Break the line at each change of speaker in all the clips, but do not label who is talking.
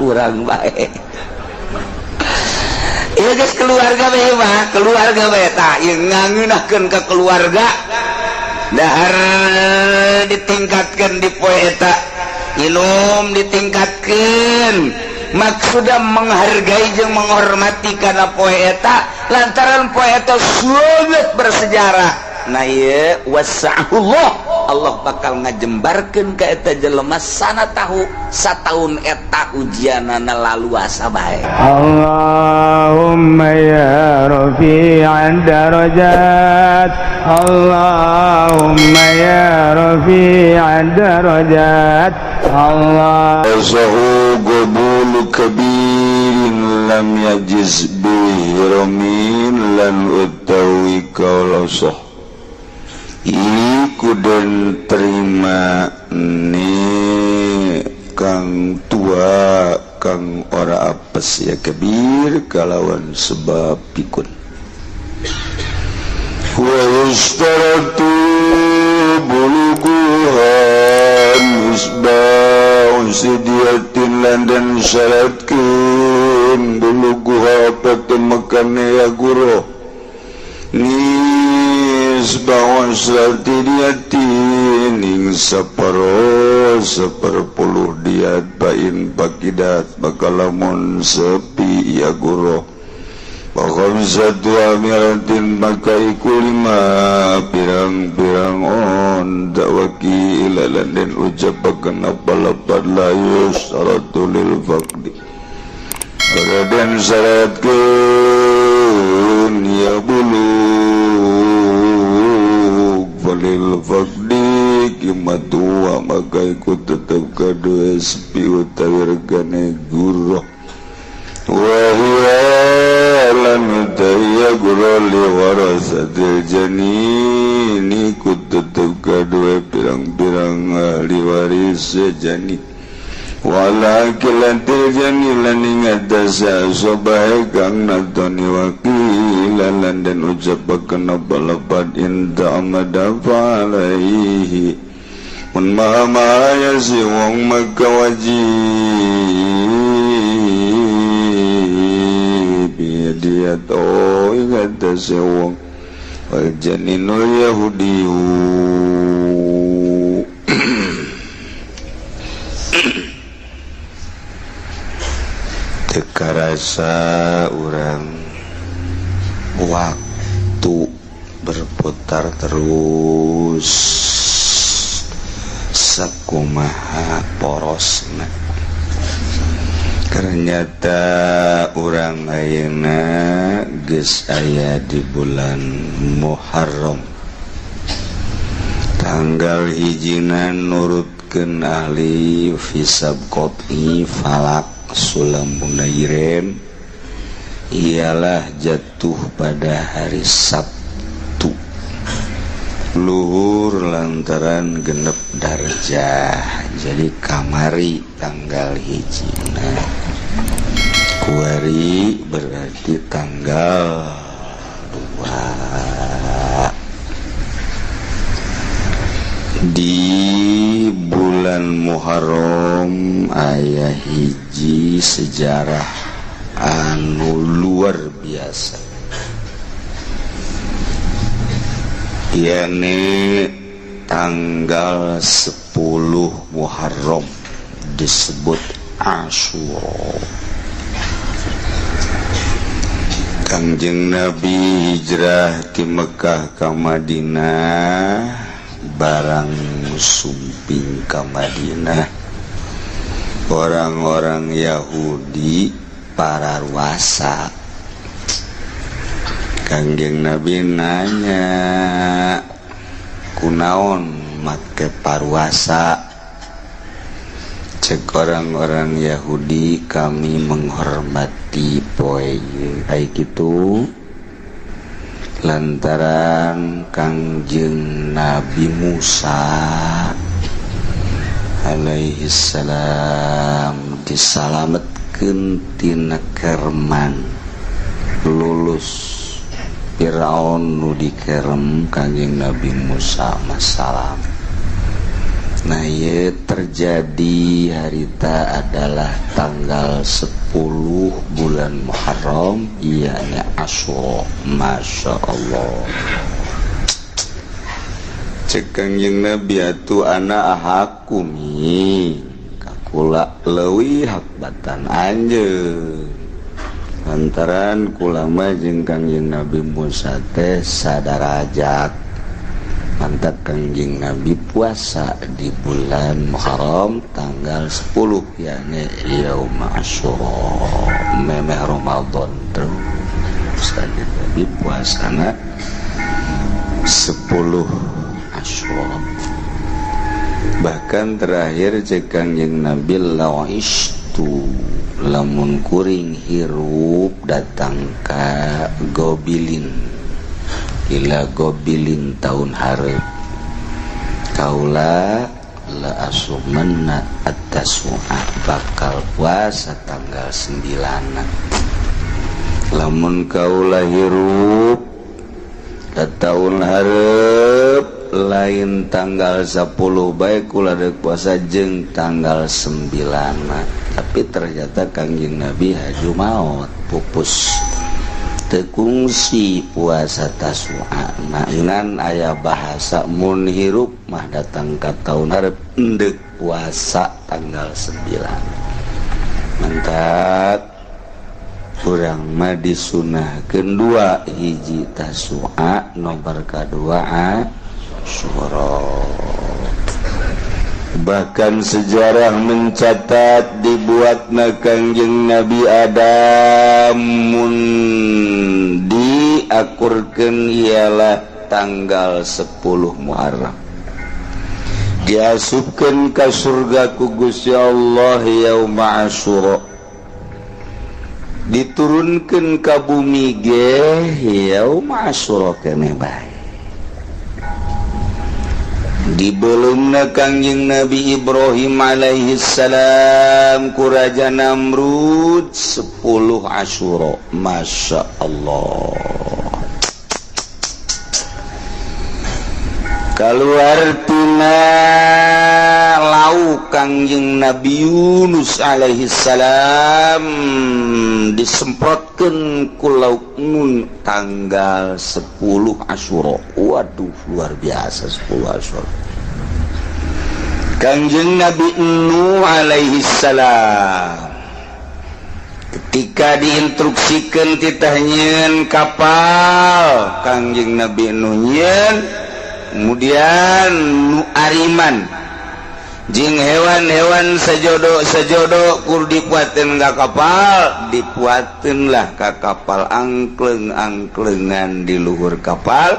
Urang bae. Ieu geus keluarga bae mah, keluarga bae tah ieu ngangeunahkeun ka keluarga. Dahar ditingkatkeun di poe eta, inum ditingkatkeun. Maksudna menghargai jeung menghormati kana poe eta lantaran poe eta sangat bersejarah. Nah ieu wasa'ullah, Allah bakal ngajembarkeun ka eta jelema sana tahu sataun eta ujianana laluasa bae.
Allahumma ya rafi'ad darajat, Allahumma ya rafi'ad darajat, Allah.
Sahu qabulu kabirin lam yajiz bihiramin lan utawi kaula iku den terima ni kang tua kang ora apes ya kabir kalawan sebab pikun wa yustaratu buluguhan isba'un sidiatin lan den syaratkeun buluguha patemekane ya guru nisba'un sidiatin ing separo seperpuluh diat bain pakidat bakalamun sepi ya guru satu amiratin maka iku lima pirang-pirang on dakwaki ilalan dan ucapakan apa lapad la yusaratu lil faqdi dan syaratkeun ya bulug falil faqdi kimatua maka iku tetep kadue sepi utawi regane guru wahia lan utaya guru li warasatil janini ku tetep kadue pirang-pirang ahli waris jani wala kilatil jani lan ing atase sobae kang natoni wakila lan den ucapaken apa lepat inta amada alaihi mun maha maha si wong maka wajib dia to ingat sewong wal janinul yahudiyu teu karasa urang waktu berputar terus sakumaha porosna. Ternyata urang ayeuna geus aya di bulan Muharram tanggal hijina nurutkeun ahli hisab qot'i falak sulam munairen ialah jatuh pada hari Sabtu luhur lantaran genep darjah jadi kamari tanggal hijina kuari berarti tanggal 2 di bulan Muharram aya hiji sejarah anu luar biasa yakni tanggal 10 Muharram disebut Asyura. Kangjeng Nabi hijrah di Mekah ke Madinah barang sumping ke Madinah orang-orang Yahudi para ruasa. Kangjeng Nabi nanya kunaon make paruasa? Cek orang-orang Yahudi kami menghormati poe ai kitu lantaran Kangjeng Nabi Musa alaihi salam disalametkeun tina kerman lulus Firaun nu dikerem Kangjeng Nabi Musa masalam. Nah ieu
terjadi harita adalah tanggal 10 bulan Muharram, yakni Asyura. Masya Allah. Cek Kangjeng Nabi atuh ana ahakumi kakula leuwih hak batan anjeun. Lantaran kula mah jeung Kangjeng Nabi Musa teh sadarajat. Mantap Kangjeng Nabi puasa di bulan Muharram tanggal 10 yakni Yaum Asyura, memeh Ramadan terus Kangjeng Nabi puasana 10 Asyura. Bahkan terakhir cek Kangjeng Nabi la'istu lamun kuring hirup datang ka Gobilin ila gobilin tahun hareup kaula la asumanna at-tasu'a bakal puasa tanggal 9. Lamun kaula hirup ka tahun hareup lain tanggal 10 bae kula deuk puasa jeung tanggal 9. Tapi ternyata Kangjeng Nabi haju maot pupus tekungsi puasa Tasu'a. Ngan aya bahasa mun hirup mah datang ka tahun hareup endek puasa tanggal 9. Mantap urang mah disunahkeun dua hiji Tasu'a nomor kadua Asyura. Bahkan sejarah mencatat dibuatna Kangjeng Nabi Adam mun diakurkeun ialah tanggal 10 Muharram. Diasupkeun ka surga ku Gusti Allah yauma Asyura. Diturunkeun ka bumi ge yauma Asyura keneh bae. Dibelumna Kangjeng Nabi Ibrahim alaihi salam ku Raja Namrud 10 Asyura. Masya Allah. Kaluar tina lauk Kangjeng Nabi Yunus alaihi salam disemprotkeun ku lauk nun tanggal 10 Asyura. Waduh, luar biasa 10 Asyura. Kangjeng Nabi Nuh alaihi salam ketika diinstruksikan titah nyieun kapal, Kangjeng Nabi Nuh nyieun, kemudian nu ariman jeung hewan-hewan sejodo-sejodo kur dipuateun ka kapal, dipuateun lah ka kapal angkleng-angklengan di luhur kapal,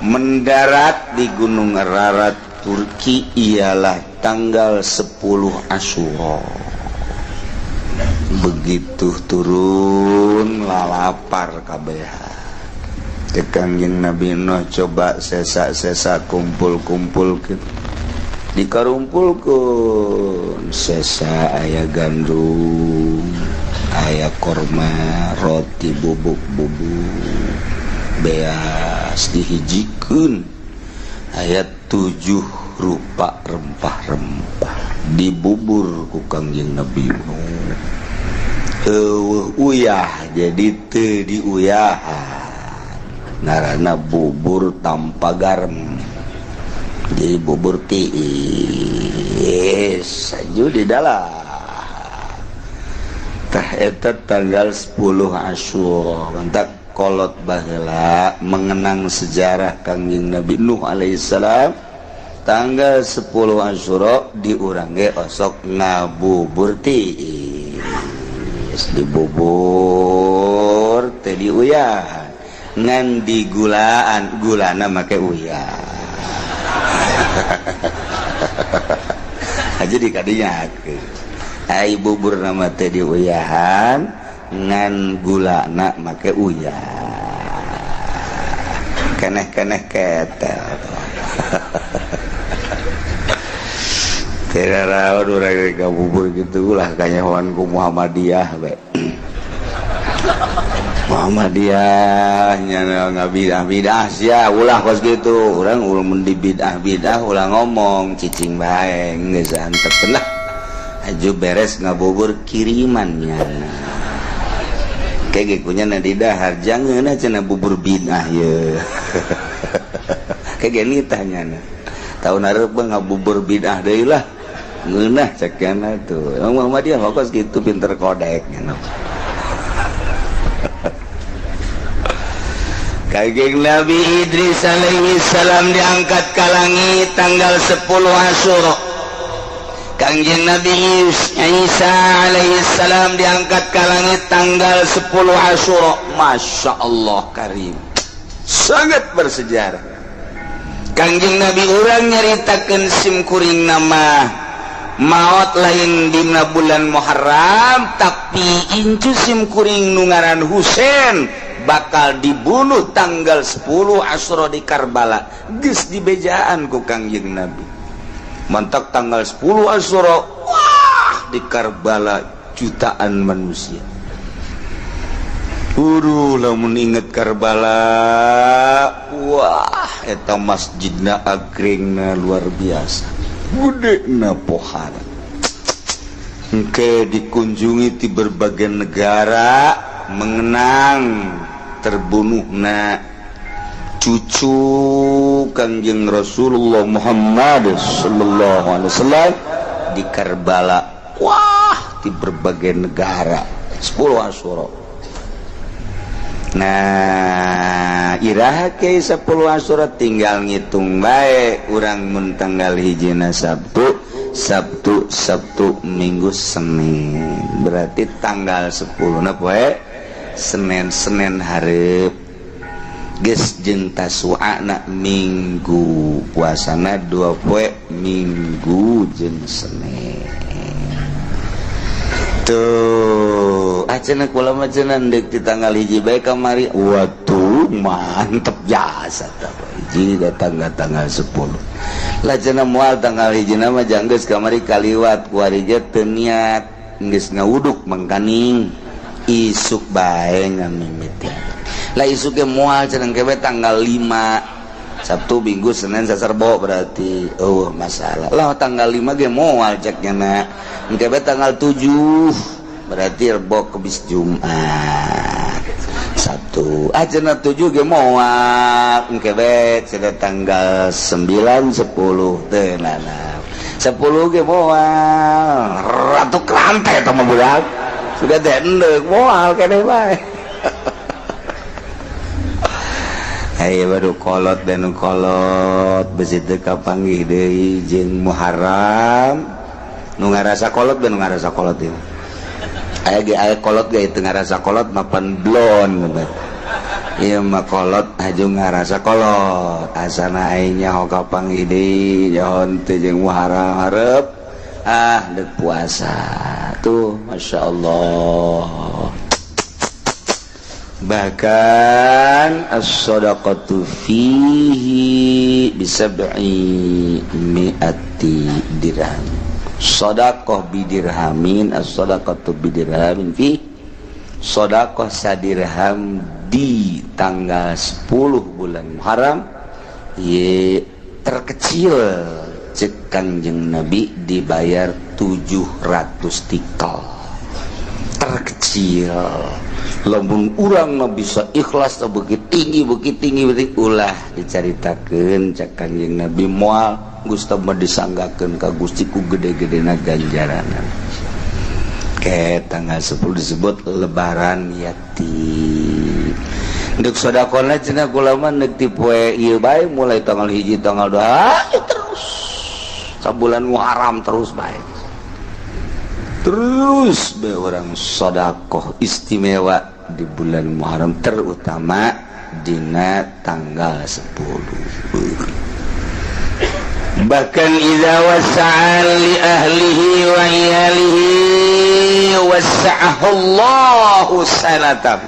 mendarat di Gunung Ararat Turki ialah tanggal 10 Asyura. Begitu turun lalapar kabehan. Kangjeng Nabi Nuh coba sesa-sesa kumpul-kumpulkeun, dikarumpulkeun sesa aya gandum, aya korma, roti bubuk-bubuk, beas dihijikeun, aya 7 rupa rempah-rempah dibubur ku Kangjeng Nabi Nuh. Eueuh uyah jadi teu diuyahan. Ngaranna bubur tanpa garam. Jadi bubur tiis saju di dalam. Tah eta tanggal 10 Asyura. Mantak kolot baheula mengenang sejarah Kangjeng Nabi Nuh alaihissalam tanggal 10 Asyura di urang ge osok ngabubur tiis, dibubur teh diuyahan ngan digulaan, gulana make uyah. Aja dikadinya ai bubur nama teh diuyahan ngan gulana make uyah, keneh-keneh ketel. Tidak rawan urang ngabubur gitu lah kanyahoan ku Muhammadiyah we. Muhammadiyah nya ngabidah-bidah sia ulah kos kitu urang ulah mun di bidah-bidah ulah ngomong cicing bae geus antep lah aju beres ngabubur kiriman nyana kayak kunya na di dahar jangan cenah bubur bidah ye kayak gini tanya tahun hareup ngabubur bidah deui lah ngeunah cek nya tuh emang Muhammadiyah kos kitu pinter kodek nya. Kanjeng Nabi Idris alaihi salam diangkat ke langit tanggal 10 Asyura. Kanjeng Nabi Isa alaihi salam diangkat ke langit tanggal 10 Asyura. Masya Allah karim, sangat bersejarah. Kanjeng Nabi urang nyaritakeun sim kuring nama maot lain dina bulan Muharram, tapi incu sim kuring nu ngaran Husain bakal dibunuh tanggal 10 Asyura di Karbala. Geus dibejaan ku Kangjeng Nabi. Mantak tanggal 10 Asyura, wah di Karbala jutaan manusia. Uruh lamun inget Karbala, wah eta masjidna agringna luar biasa. Gudena pohara. Engke dikunjungi di berbagai negara mengenang terbunuhna cucu Kangjeng Rasulullah Muhammad sallallahu alaihi wasallam di Karbala. Wah, di berbagai negara 10 Asyura. Nah, iraha ke 10 Asyura tinggal ngitung bae urang mun tanggal hijina Sabtu, Sabtu, Sabtu, Minggu, Senin. Berarti tanggal 10 na poe Senin, Senin hareup geus jeung Tasu'ana Minggu, puasana 2 poe Minggu jeung Senin. Tuh, cenah kula mah cenah deuk di tanggal hiji bae kamari. Waduh, mantep jasa tah hiji datang tanggal 10. Lah cenah moal tanggal hiji mah janggeus kamari kaliwat kuari ge teu niat geus ngawuduk mangkaning isuk bae ngamimiti. Lah isuk ge moal cenah ke tanggal 5 Sabtu Minggu Senin Saserbo berarti oh masalah. Lah tanggal 5 ge moal cek nya engke tanggal 7 berarti Rebo Kemis Jumat Sabtu ah cenah 7 ge moal engke bae cenah tanggal 9 10 teu nana 10 ge moal ratu kerante eta mah budak sudah dendek moal keneh bae. Hey, baru kolot dan kolot besi teu kapanggih deui jeung Muharram nu ngarasa kolot dan nu ngarasa kolot ieu aya ge aya kolot ge teu ngarasa kolot mapan blon ieu mah kolot aju ngarasa kolot asana aing nyaho kapanggih deui nyaho teu jeung Muharram hareup ah deuk puasa tuh Masya Allah. Bahkan as-sadaqatu fihi bisab'i mi'ati dirham. Sadaqah bidirhamin, as-sadaqatu bidirhamin fi sadaqah sadirham di tanggal 10 bulan Muharram ye terkecil cek Kangjeng Nabi dibayar 700 tikal. Terkecil. Lamun urang mah bisa ikhlas begitu tinggi begitu tinggi begitu ulah dicaritakeun cek Kangjeng Nabi moal Gusti mah disanggakeun ka Gusti ku gede-gedena ganjaranan. Ke tanggal 10 disebut lebaran yatim. Ndek sedekahna cenah kula mah neuk ti poe ieu bae mulai tanggal 1 tanggal 2 terus sabulan Muharram terus bae. Terus be orang sedekah istimewa di bulan Muharram terutama dina tanggal 10. Bahkan idza wasa'a li ahlihi wa iyalihi wasa'ahu Allahu sanatan.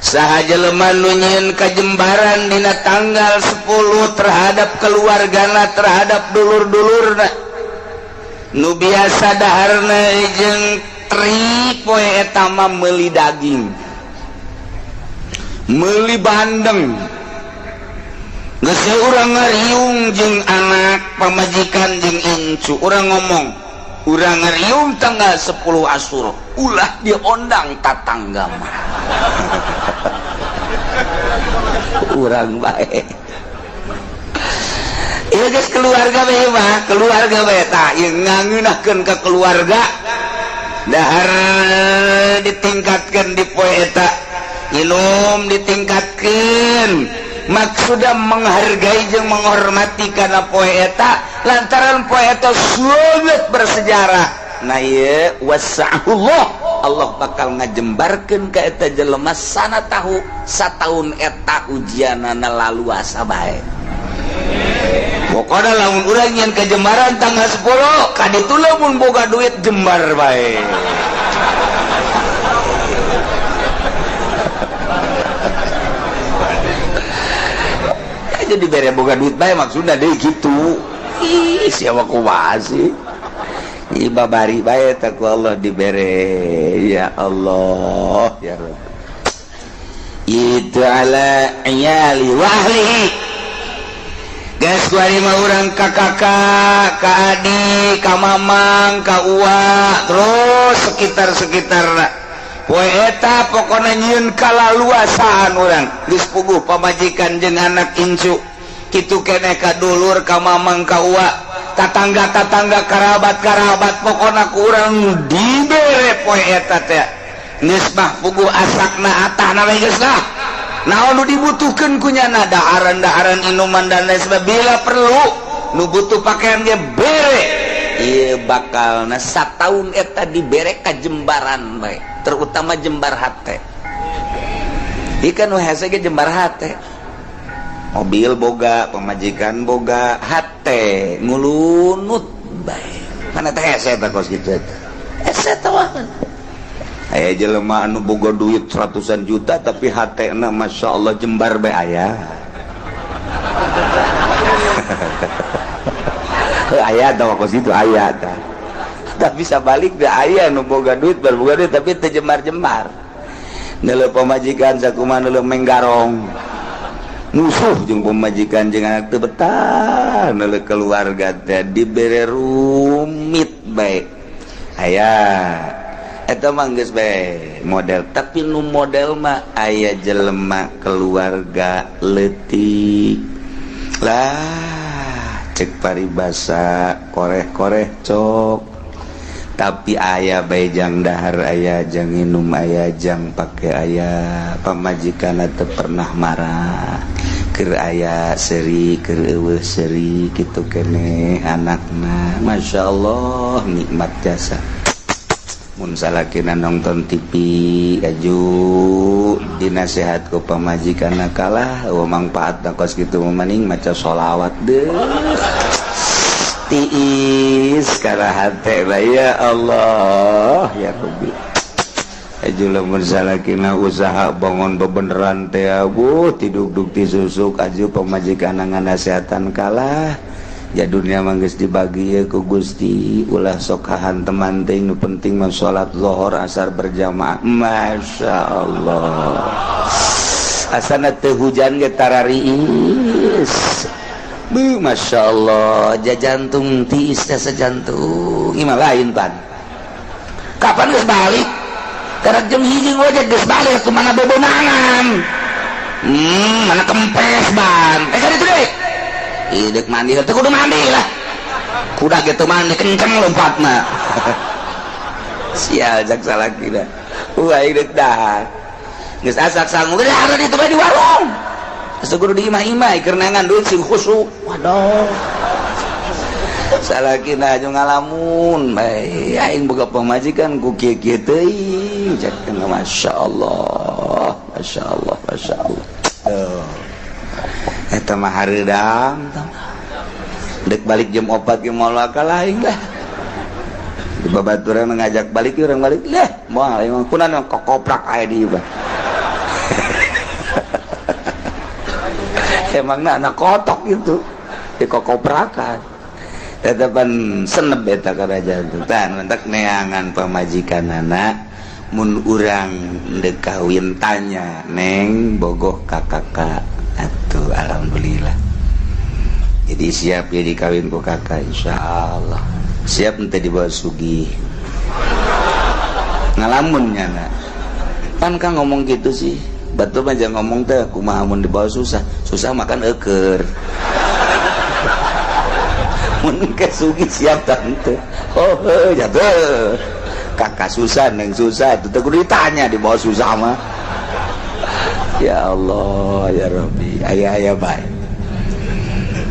Saha jelema nu nyieun kajembaran dina tanggal 10 terhadap keluargana, terhadap dulur-dulurna nu biasa daharna jeung tri poe eta mah meuli daging. Meuli bandeng geus urang ngariung jeung anak pamajikan jeung incu urang ngomong urang ngariung tanggal 10 Asyura ulah diondang tatangga mah urang bae ieu geus keluarga bae mah keluarga bae tah ieu ngangeunahkeun ka keluarga dahar ditingkatkeun di poe eta inum ditingkatkeun maksudna menghargai jeung menghormati kana poe eta lantaran poe eta sangat bersejarah. Nah ieu wasa'ullah Allah bakal ngajembarkeun ka eta jelema sana tahu sataun eta ujianana laluasa bae. Pokona lamun urang nyeun kajembaran tanggal 10 ka ditu lamun boga duit jembar bae. Jadi bere boga duit bae maksudna deui kitu. Ih siapa kumaha sih? Ih babari bae teh ku Allah dibere. Ya Allah ya Rabb. Itu ala iyali wa ahlihi. Geus kuari mah urang ka kakak, ka adik, ka mamang, ka uwa, terus sekitar-sekitarna. Poe eta pokona nyieun kalaluasaan urang geus puguh pamajikan jeung anak incu kitu keneh ka dulur ka mamang ka uwa tatangga-tatangga karabat-karabat pokona ku urang dibere poe eta teh geus mah puguh asakna atahna we geus lah naon nu dibutuhkeun ku nyana daharan-daharan inuman dan lain sebagainya bila perlu nu butuh pakaian ge bere ieu bakalna sataun eta dibere ka jembaran bae terutama jembar hate. Ikan nu hese ge jembar hate. Mobil boga, pamajikan boga, hate ngulunut bae. Mana teh hese teh kos kitu eta. Hese teh mah. Aya jelema anu boga duit ratusan juta tapi hatena Masya Allah jembar bae aya. Aya teh kos kitu aya teh. Tapi sabalik da aya nu boga duit berboga duit tapi teu jembar-jembar. Neuleuh pamajikan sakumaha neuleuh menggarong. Musuh jeung pamajikan jeung anak teu betah neuleuh keluarga teh dibere rumit bae. Aya eta mah geus bae model tapi nu model mah aya jelema keluarga leutik. Lah cek paribasa koreh-koreh cok. Tapi ayah bae jang dahar ayah jang minum ayah jang pake ayah pamajikan teu pernah marah keur aya seuri keur eueuh seuri kitu keneh anakna Masya Allah nikmat jasa mun salakina nonton TV aju dinasehat ku pamajikanna kalah eueuh mangpaatna kos kitu mah maning maca sholawat deui tiis karena hati ya Allah ya Rabbi aju lamun salakina usaha bangun bebeneran teh abuh tidugdug ti susuk aju pamajikan nganasehatan kalah ya dunia mah geus dibagi ye ku Gusti ulah sok hahanteman teh nu penting mah salat zuhur asar berjamaah Masya Allah asana teu hujan ge tarariis. Bu, Masya Allah, jantung tiis teh sejantung. Imah lain pan. Kapan geus balik? Karek jam 1 ngojek geus balik ke mana bebenangan. Mana kempes ban. Kan itu deh. Ih, dek mandi, teh kudu mandi lah. Kuda gitu mandi kenceng lompatna. Sial jak salaki dah. Wah, dek dah. Geus asak sangu, geus ada di di warung. Asa kudu diimah-imah keur neangan duit sing khusyuk. Waduh. Salakina aju ngalamun bae aing boga pamajikan ku kieu-kieu teuing cek Masya Allah, Masya Allah, Masya Allah. Tuh. Eta mah hareudang. Dek balik jam 4 ge moal kalah aing lah. Di babaturan ngajak balik urang balik lah. Moal aing mah kunaon kokoprak aya di ieu. Emangna anak kotok itu dikokoprakan tetapan seneb eta kana jantung tan mentak neangan pamajikanana Mun urang ndek kawin tanya, "Neng, bogoh ka kakak?" Atuh alhamdulillah. Jadi siap ya dikawin ku kakak, insyaallah. Siap ente dibawa sugih. Ngalamun nyana. Pan kan ngomong gitu sih. Batu mah jangan ngomong teh kumaha mun dibawa susah. Susah makan eker. Mun ke sugih siap tante. Oh, jatuh. Kakak susah, neng susah, itu teh kudu ditanya dibawa susah mah. Ya Allah, ya Rabbi, aya aya bae.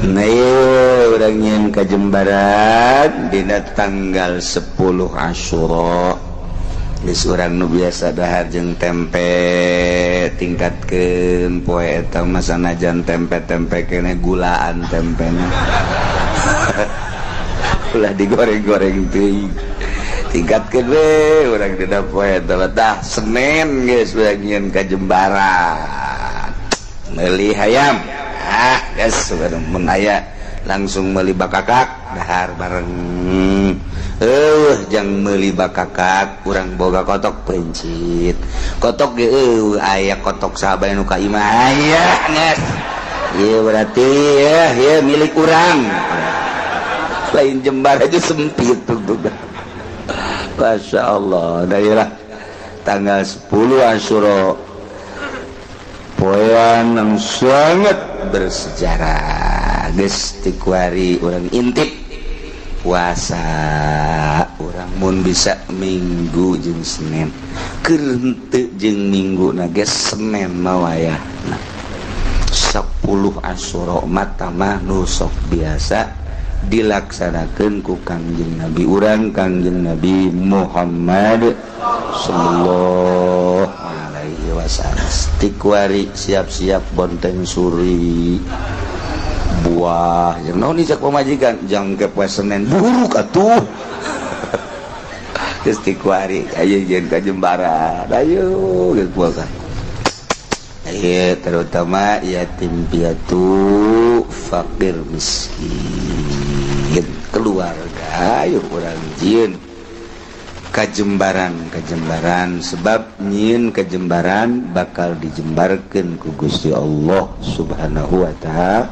Nah, ieu urang nyieun kajembaran dina tanggal 10 Asyura. Geus urang nu biasa dahar jeung tempe, tingkatkeun poe eta mah, sanajan tempe-tempe kene gulaan tempena. Ulah digoreng-goreng teuing. Tingkatkeun we urang dina poe eta. Dah Senin geus urang nyieun kajembaran. Meuli hayam. Ah, geus mun aya langsung meuli bakakak dahar bareng. Jang meuli bakakak urang boga kotok pencit. Kotok ge eueuh aya kotok sahabat nu ka imah aya geus. Ieu berarti ya, ieu milik urang. Lain jembar aja sempit tuh. Masya Allah, daerah tanggal 10 Asyura poean yang sangat bersejarah. Geus tikuari urang intip puasa urang mun bisa Minggu jeung Senin, keur henteu jeung Minggu na geus Senin mah wayahna 10 Asyura mata mah nu sok biasa dilaksanakeun ku Kangjeng Nabi urang, Kangjeng Nabi Muhammad sallallahu alaihi wasallam. Tikuari siap-siap bonteng suri buah yang naon cak pamajikan jang ke poe Senin buruk atuh. Geus tikuari ayo jeung ka Jembaran, ayo geus puasa. Ayo terutama yatim piatu, fakir miskin, keluarga, ayo urang jieun kajembaran kajembaran, sebab nyieun kajembaran bakal dijembarkeun ku Gusti Allah Subhanahu wa Ta'ala.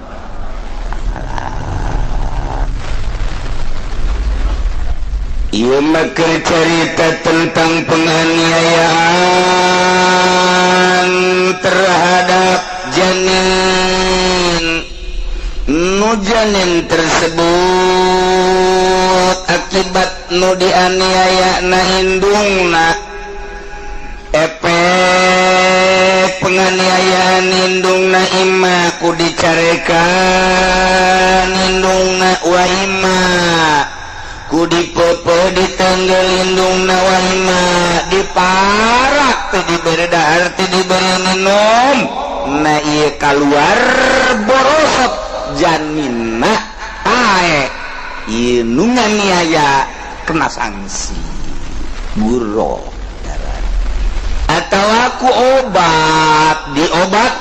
Ieu mah keur carita tentang penganiayaan terhadap janin. Nu janin tersebut akibat nu dianiaya na indungna, efek penganiayaan indungna imma ku dicarekan indungna, wa imma ku dipopo ditanggel indungna, wa imma diparak teu dibere dahar, teu dibere minum. Nah, ieu kaluar borosot janinna pae. Ieu nu nganiaya kena sanksi guro atau aku obat, diobat,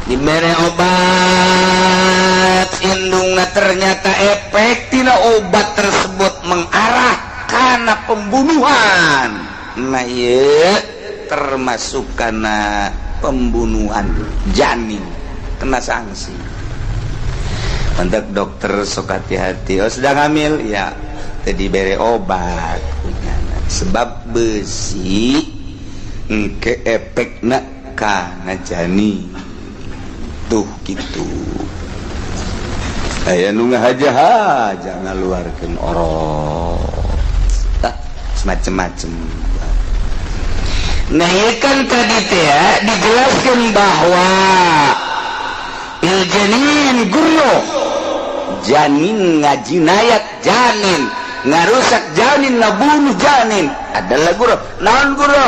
dibere obat indungna, ternyata efek tina obat tersebut mengarah karena pembunuhan. Nah, ieu termasuk karena pembunuhan janin, kena sanksi. Untuk dokter sok hati-hati. Oh, sedang hamil ya, tadi bere obat sebab besi engke efekna kana janin tuh gitu. Aya nu ngahaja jangan luarkeun orok tah semacam-macam. Nah, ieu kan tadi teh dijelaskan bahwa il janin guryo, janin ngajinayat, janin ngarusak, janin ngabunuh janin adalah guru. Naon guru?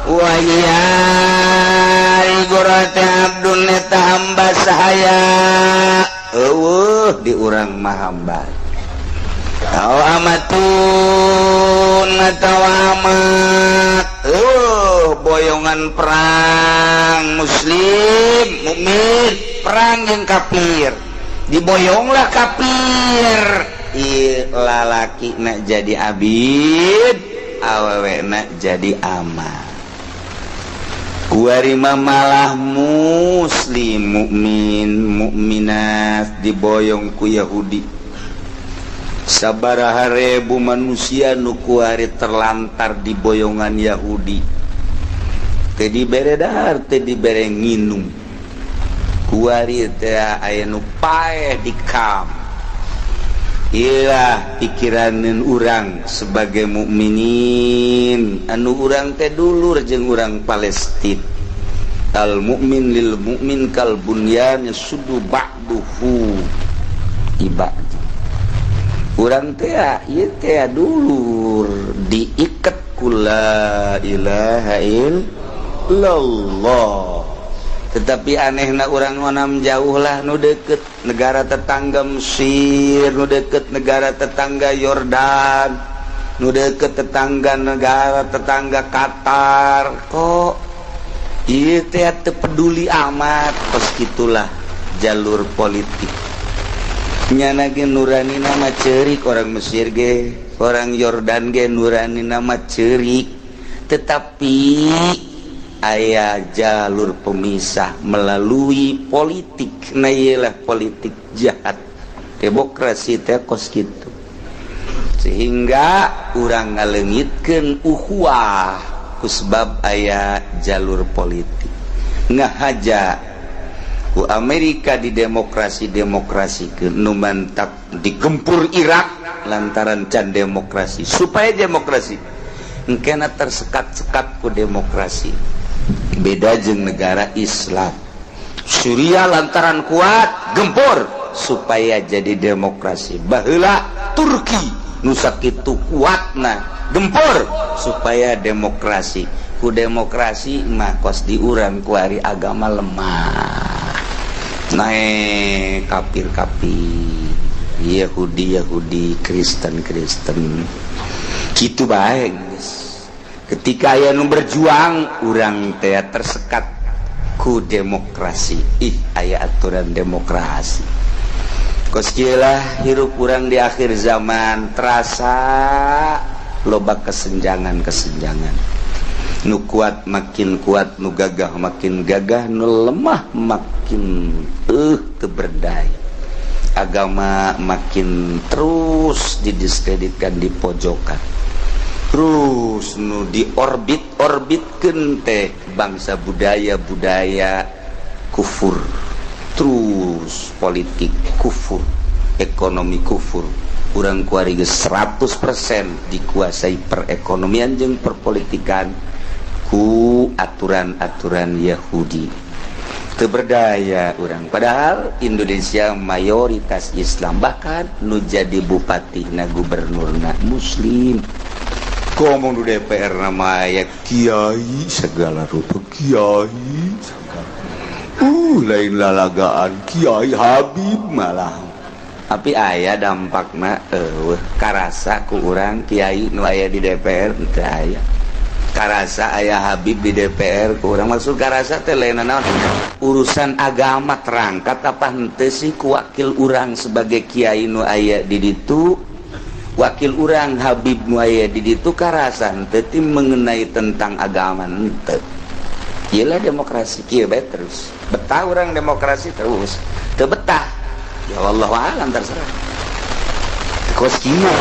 Wa ya guru teh abdun eta hamba sahaya. Eueuh di urang mah hamba. Aw amatun atawa amat. Boyongan perang muslim mukmin perang jeung kafir, diboyonglah kafir. Ieu lalaki nak jadi abid, awewe na jadi aman. Kuari mah malah muslim, mukmin, mukminat diboyong ku Yahudi. Sabaraha ribu manusia nu kuari terlantar di boyongan Yahudi, teu dibere dahar, teu dibere nginum. Kuari teh aya nu paeh di kamp. Iyalah pikiraneun urang sebagai mukminin, anu urang teh dulur jeung urang Palestina. Al mukmin lil mukmin kal bunyan yasuddu ba'duhu ibad. Urang teh ieu teh dulur, diiket ku la ilaha illallah. Tetapi anehna urang onam jauh lah, nu deket negara tetangga Mesir, nu deket negara tetangga Yordan, nu deket tetangga negara tetangga Qatar, kok ieu teh teu peduli amat. Kos gitulah jalur politik. Nyana ge nurani nama ceurik, orang Mesir ge, orang Yordan ge nurani nama ceurik, tetapi aya jalur pemisah melalui politik. Nah, iyalah politik jahat demokrasi teh kos kitu, sehingga urang ngaleungitkeun ukhuwah kusebab aya jalur politik. Ngahaja ku Amerika di demokrasi demokrasi ke nu mantak digempur Irak lantaran can demokrasi, supaya demokrasi. Engkena tersekat-sekat ku demokrasi. Beda jeung negara Islam Suriah, lantaran kuat gempur supaya jadi demokrasi. Baheula Turki nu sakitu kuatna gempur supaya demokrasi. Ku demokrasi mah kos diurang kuari agama lemah, naik kafir-kafir, Yahudi Yahudi, Kristen Kristen, gitu bae geus. Ketika aya nu berjuang, urang teh tersekat ku demokrasi. Ih, aya aturan demokrasi. Kos kieu lah hirup urang di akhir zaman, terasa loba kesenjangan-kesenjangan. Nu kuat makin kuat, nu gagah makin gagah, nu lemah makin teu berdaya. Agama makin terus didiskreditkan, di pojokan. Terus nu di orbit-orbitkeun teh bangsa budaya-budaya kufur, terus politik kufur, ekonomi kufur. Urang kuari geus 100% dikuasai perekonomian jeung perpolitikan ku aturan-aturan Yahudi. Teu berdaya urang, padahal Indonesia mayoritas Islam, bahkan nu jadi bupati na gubernurna muslim. Ngomong di DPR nama aya kiai segala rupa, kiai segala, lain lalagaan kiai Habib malah. Tapi aya dampakna eueuh karasa ku urang kiai nu aya di DPR? Teu aya karasa aya Habib di DPR ku urang. Maksud karasa teh lain naon, urusan agama terangkat apa henteu sih ku wakil urang sebagai kiai nu aya di ditu, wakil urang Habib nu aya di ditu, karasa henteu ti mengenai tentang agama henteu. Iyalah demokrasi kieu bae terus. Betah urang demokrasi terus, teu betah ya wallahu alam, terserah. Kos kieu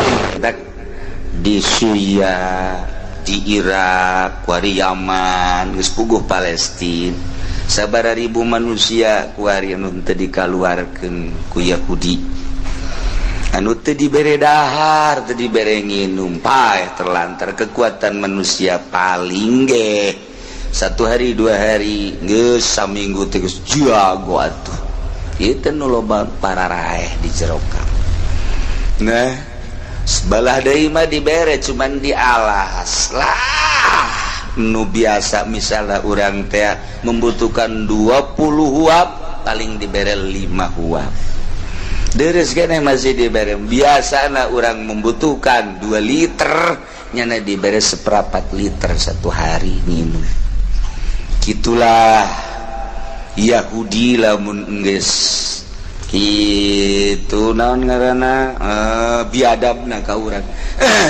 di Suriah, di Irak, kuari Yaman, geus puguh Palestina. Sabaraha ribu manusia kuari anu teu dikaluarkeun ku Yahudi, anu teu dibere dahar, teu dibere nginum, paeh terlantar. Kekuatan manusia paling ge satu hari, 2 hari, geus saminggu teh geus jago atuh. Ieu teh nu loba pararaeh di jero. Nah, sebelah deui mah dibere, cuman dialas lah. Nu biasa misalnya urang teh membutuhkan 20 huab, paling dibere 5 huab. Deres kene masih dibere. Biasana urang membutuhkan 2 liter, nyana dibere seperempat liter satu hari minum. Gitulah Yahudi lamun geus kitu, naon ngaranna, biadabna ka urang,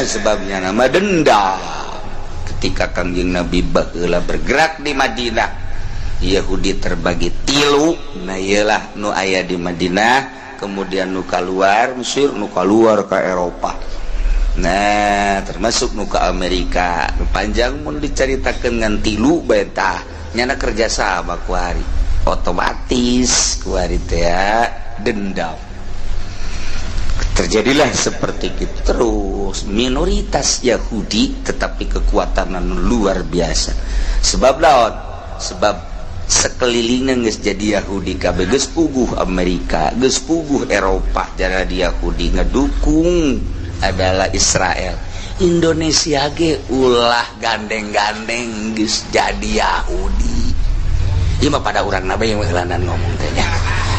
sebabnya nama dendam. Ketika Kangjeng Nabi baheula bergerak di Madinah, Yahudi terbagi tilu. Nah iyalah nu aya di Madinah, kemudian nu keluar Mesir, nu keluar ke Eropa. Nah termasuk nu ke Amerika. Panjang mun dicaritakeun ngan tilu bae tah nyana kerjasama kuari, otomatis kuari teh dendam. Terjadilah seperti itu terus, minoritas Yahudi tetapi kekuatan luar biasa. Sebab lawan, sebab sekelilingnya geus jadi Yahudi kabeh, geus puguh Amerika, geus puguh Eropa jadi Yahudi ngedukung adalah Israel. Indonesia ge ulah gandeng-gandeng geus jadi Yahudi. Ieu mah pada urang nabe yang heulanan ngomong teh nya.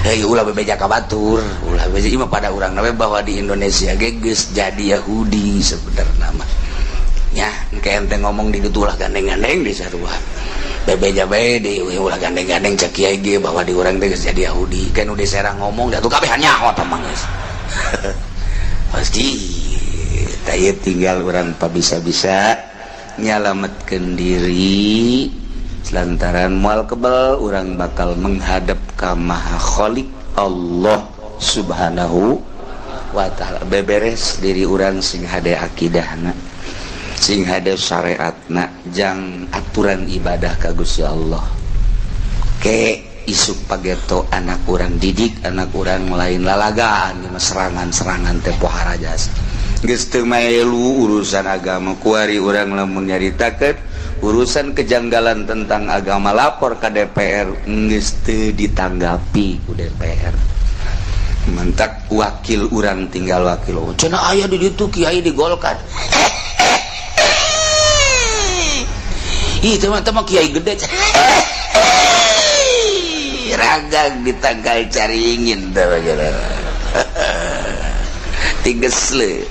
Hei ulah bebeja ka batur, ulah bebeja ieu mah pada urang nabe bahwa di Indonesia ge geus jadi Yahudi sebenarna mah. Nya engke ente ngomong di ditu ulah gandeng-gandeng di sarua. Bebeja bae di ulah gandeng-gandeng cek kiai ge bahwa di urang teh geus jadi Yahudi. Kan udah serang ngomong da tuh kabehan nyaho tah mah geus. Pasti tah ieu tinggal urang pabisa-bisa nyalametkeun diri lantaran moal kebal urang bakal menghadap ka Maha Khalik Allah Subhanahu wa ta'ala. Beberes diri urang sing hade akidahna, sing hade syariatna, jang aturan ibadah ka Gusti Allah. Ke isuk pageto anak urang didik, anak urang lain lalagaan serangan-serangan teh pohara jasa. Geus teu maelu urusan agama kuari urang lamun nyaritakeun urusan kejanggalan tentang agama lapor ke DPR geus teu ditanggapi ku DPR. Mentak wakil urang tinggal wakil. Oh, cenah aya di ditu kiai di Golkar. Ih, teman-teman kiai gede. Ragang ditangkal caringin teh tigesle.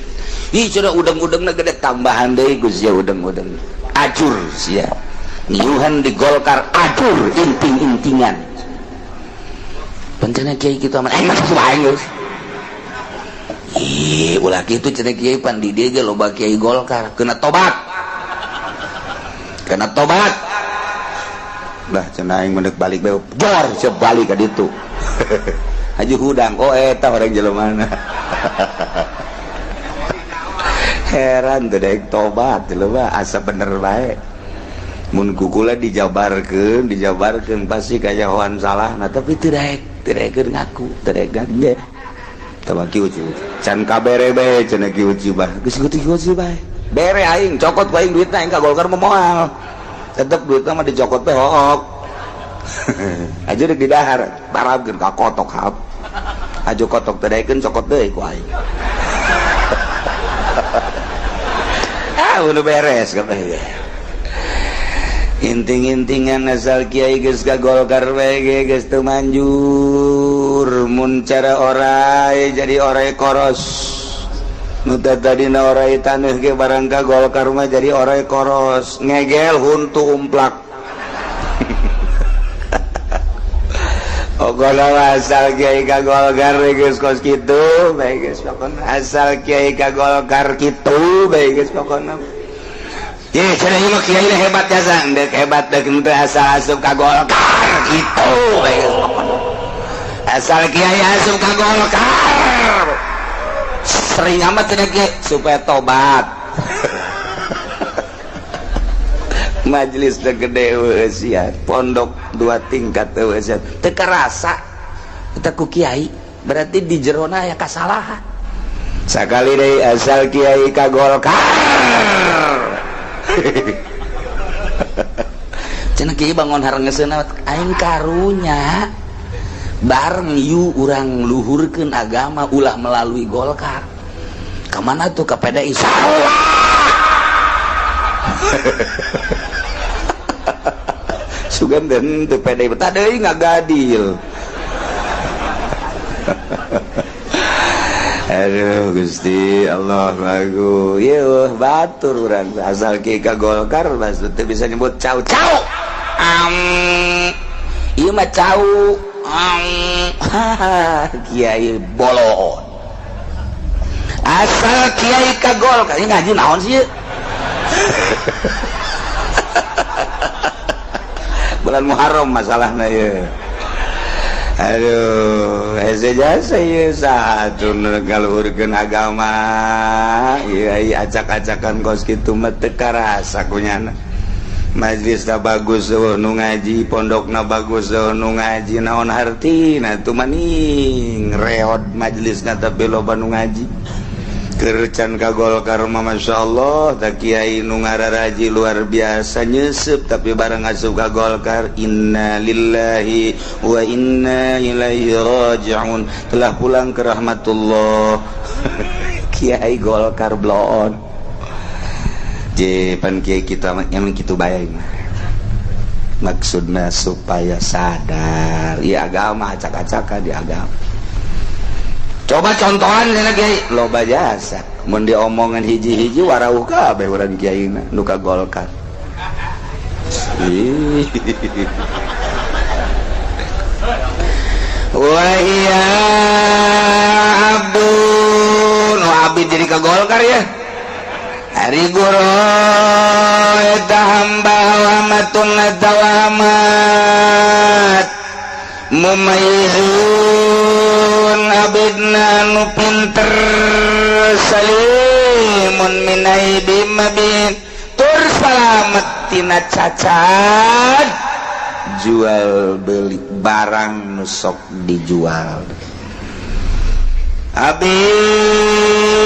Ih, cenah udeng-udengna gede tambahan deui Gus ya udeng-udeng. Ajur sia. Niuhan di Golkar ajur inting-intingan. Bencana kiai kitu aman enak bae geus. Ih, ulah kitu cenah kiai pan di dieu ge loba kiai Golkar kena tobat. Kena tobat. Lah cenah aing mendek balik bae jor siap balik ka ditu. Haji hudang oh eta orang jelema. Heran teu daek tobat jelema asa bener bae. Mun kukula dijabarkeun, dijabarkeun pasti kajahoan salahna tapi teu daek, teu daekeun ngaku, teu daek ngaku. Tah kieu can kabere bae cenah kieu bah. Geus kieu bae. Bere aing cokot ku aing duitna aing ka Golkar mah moal. Tetep duitna mah dicokot teh hook. Aja deuk didahar, barabkeun ka kotok hap. Aja kotok teu daekeun cokot deui ku aing. Ah, udah beres kabeh. Inting-intingan asal kiai geus ka Golkar bae ge geus teu manjur. Mun cara orai jadi orai koros. Nu tadina orai taneuh ge barang ka Golkar mah jadi orai koros. Ngegel huntu umplak. Ogona asal kiai ka Golkar geus kos kitu bae geus pokona. Asal kiai ka Golkar kitu bae geus pokona. Ye cenah ieu mah kiai hebat jasa, deuk hebat deuk henteu asal asup ka Golkar kitu bae geus pokona. Asal kiai asup ka Golkar. Sering amat cenah kiai supaya tobat. Majelis teu gede eueuh pondok dua tingkat eueuh teu karasa eta ku kiai berarti di jerona aya kasalahan. Sakali deui asal kiai ka Golkar. Cenah kiai bangun harengeseuna aing karunya bareng yu urang luhurkeun agama ulah melalui Golkar. Ka mana tuh ka PDI? Salah. Sugan den teu PDI betah deui ngagadil. Aduh Gusti Allah lagu ieu batur urang asal kieu ka Golkar maksud teu bisa nyebut cau cau. Ieu mah cau. Kiai bolon. Asal kiai ka Golkar ieu ngaji naon sih ieu? Bulan Muharram masalahna ye. Aduh, hese jasa ieu satu nu ngaluhurkeun agama. Ieu ai acak-acakan kos kitu mah teu karasa kunyana. Majlisna bagus eueuh nu ngaji, pondokna bagus eueuh nu ngaji, naon hartina tuh maning reod majlisna tapi loba nu ngaji. Kercan ka Golkar mah Masya Allah, tak kiai nu ngararaji luar biasa nyesep tapi bareng asup ka Golkar inna lillahi wa inna ilaihi raji'un, telah pulang ke rahmatullah. Kiai Golkar bloon. Je pan kiai kita emang kitu bae mah. Maksudna supaya sadar ya agama acak-acakan di agama. Coba contohan cenah kiai loba jasa mun diomongan hiji-hiji warauh kabeh urang kiaina nu ka Golkar. Wa iya abdun wa abid jadi ka Golkar ya. Ari guru eta hamba wamatun atawamat mumayyizun abidna nu pinter salimun minaibi mabin tur salamet tina cacat jual beli barang nu sok dijual. Abi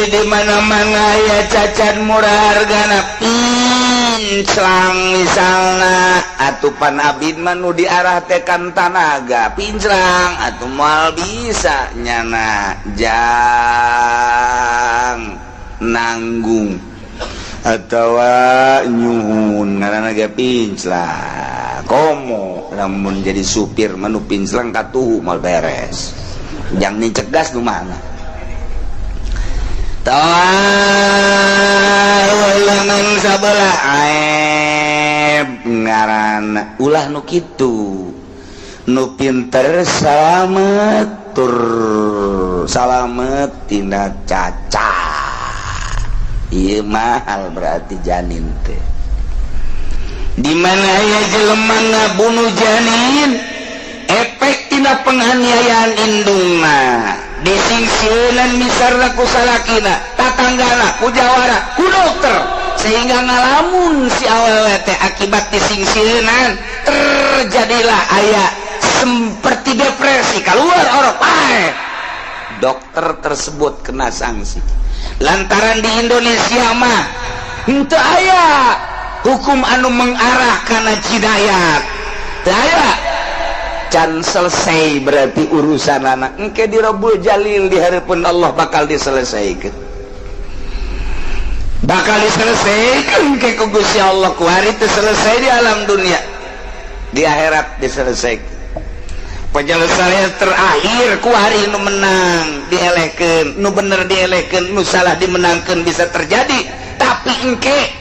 di mana-mana ya cacat murah hargana pinclang misalna atupan abid mah nu diarah teh kan tanaga pinclang atuh moal bisa nyana jang nanggung atawa nyuhun ngaranna ge pinclang komo lamun jadi supir mah nu pinclang katuhu moal beres jang nicegas nu mana tawalangan sabelah aib ngaran ulah nu kitu nu pinter salamet tur salamet tina cacat ieu mahal berarti janin teh di mana aya jelema ngabunuh janin efek tina penganiayaan indungna disingsieunan misarna ku salakina tatanggana ku jawara ku dokter sehingga ngalamun si awewe teh akibat disingsieunan terjadilah aya seperti depresi keluar orok pae. Dokter tersebut kena sanksi lantaran di Indonesia mah henteu aya hukum anu mengarah kana jinayat teu aya can selesai berarti urusan anak engke di Rabbul Jalil di hadapan Allah bakal diselesaikan, bakal diselesaikan engke ku Gusti Allah ku hari itu selesai di alam dunia, di akhirat diselesaikan. Penyelesaian terakhir ku hari nu menang dielehkeun, nu bener dielehkeun, nu salah dimenangkeun bisa terjadi, tapi engke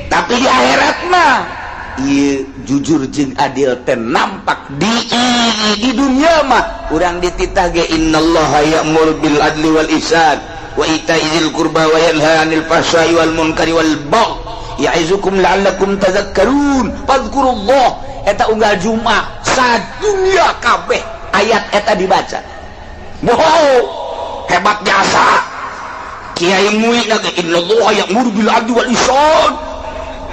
tapi di akhirat mah ieu jujur jeung adil teh nampak di dunia mah urang dititah ge innallaha ya'muru bil adli wal ihsan wa ita'i dzil qurba wa yanha 'anil fahsya'i wal munkari wal baghi ya'izukum la'allakum tadhakkarun fadhkurullah. Eta unggal Jumat sadunya kabeh ayat eta dibaca. Wow, hebat jasa kiai muina ge innallaha ya'muru bil adli wal ihsan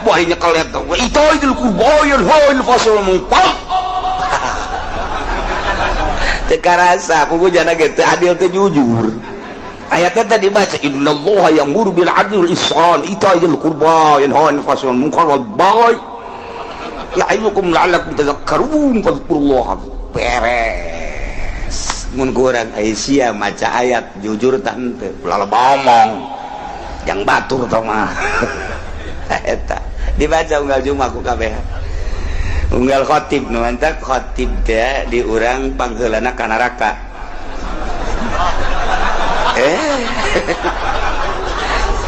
wa nyekel eta wa ita'i dzil qurba wa yanha 'anil fahsya'i wal munkar. Teu karasa kuku jana ge teu adil teu jujur. Ayatnya tadi dibaca innallaha ya'muru bil adli wal ihsan ita'i dzil qurba wa yanha 'anil fahsya'i wal munkar wal baghi ya'izukum la'allakum tadhakkarun fadhkurullah. Beres mun kurang Aisyah maca ayat jujur tah henteu ulah ngomong yang batur tah mah. Eta dibaca unggal Jumat ku kabeh unggal khotib nu mantak khotib teh di urang pangheulana ka neraka.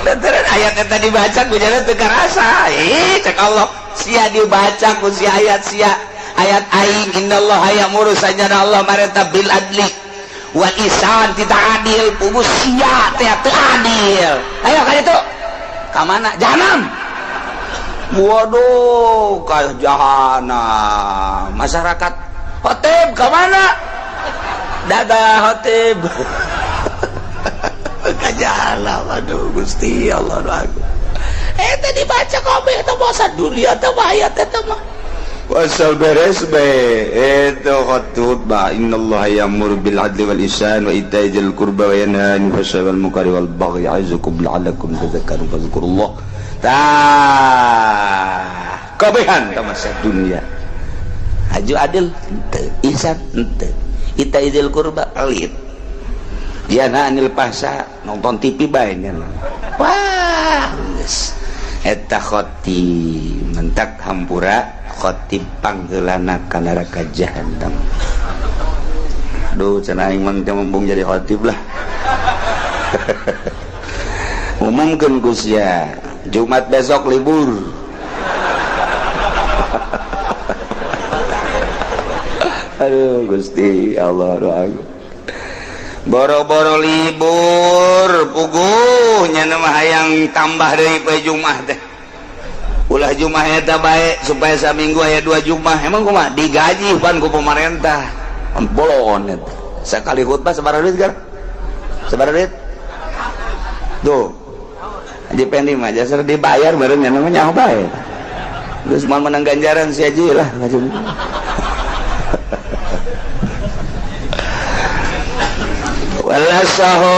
Lantaran ayat eta dibaca ku jana teu karasa. Cek Allah sia dibaca ku si ayat sia ayat aing innallaha ya'muru sajana Allah marenta bil adli wal ihsan tidak adil pugu sia teh teu adil. Ayo ka ditu ka mana jahanam. Waduh, kajahana masyarakat. Khotib ke mana? Dadah khotib. Kajahana, waduh Gusti Allah aku. Tadi baca kabeh teh masa dunia teh bahaya teh mah. Wasal beres be itu khutbah innallaha ya'muru bil 'adli wal ihsan wa ita'i dzil qurba wa yanha 'anil fahsya'i wal munkari wal baghi ya'izukum la'allakum tadhakkarun fadhkurullah. Tah kabehan tamasya dunia. Haju adil henteu, ihsan henteu, ita'i dzil qurba pelit. Yanha 'anil fahsya nonton TV bae nya. Wah, geus eta khotib mentak hampura khotib panggeulana ka neraka jahanam. Duh cenah aing mah teu mumpung jadi khotib lah. Umumkeun ku sia Jumat besok libur. Aduh Gusti Allah doaku. Boro-boro libur puguh nya mah hayang tambah deui poe Jumat teh. Ulah Jumat eta bae supaya saminggu aya 2 Jumat. Emang kumaha digaji pan ku pemerintah. Bolon eta. Sakali khutbah sabaraha duit gar? Sabaraha duit? Tuh. Haji Pendi mah jasar dibayar bareng nya mah nyaho bae. Geus moal menang ganjaran si haji lah. Wala sahu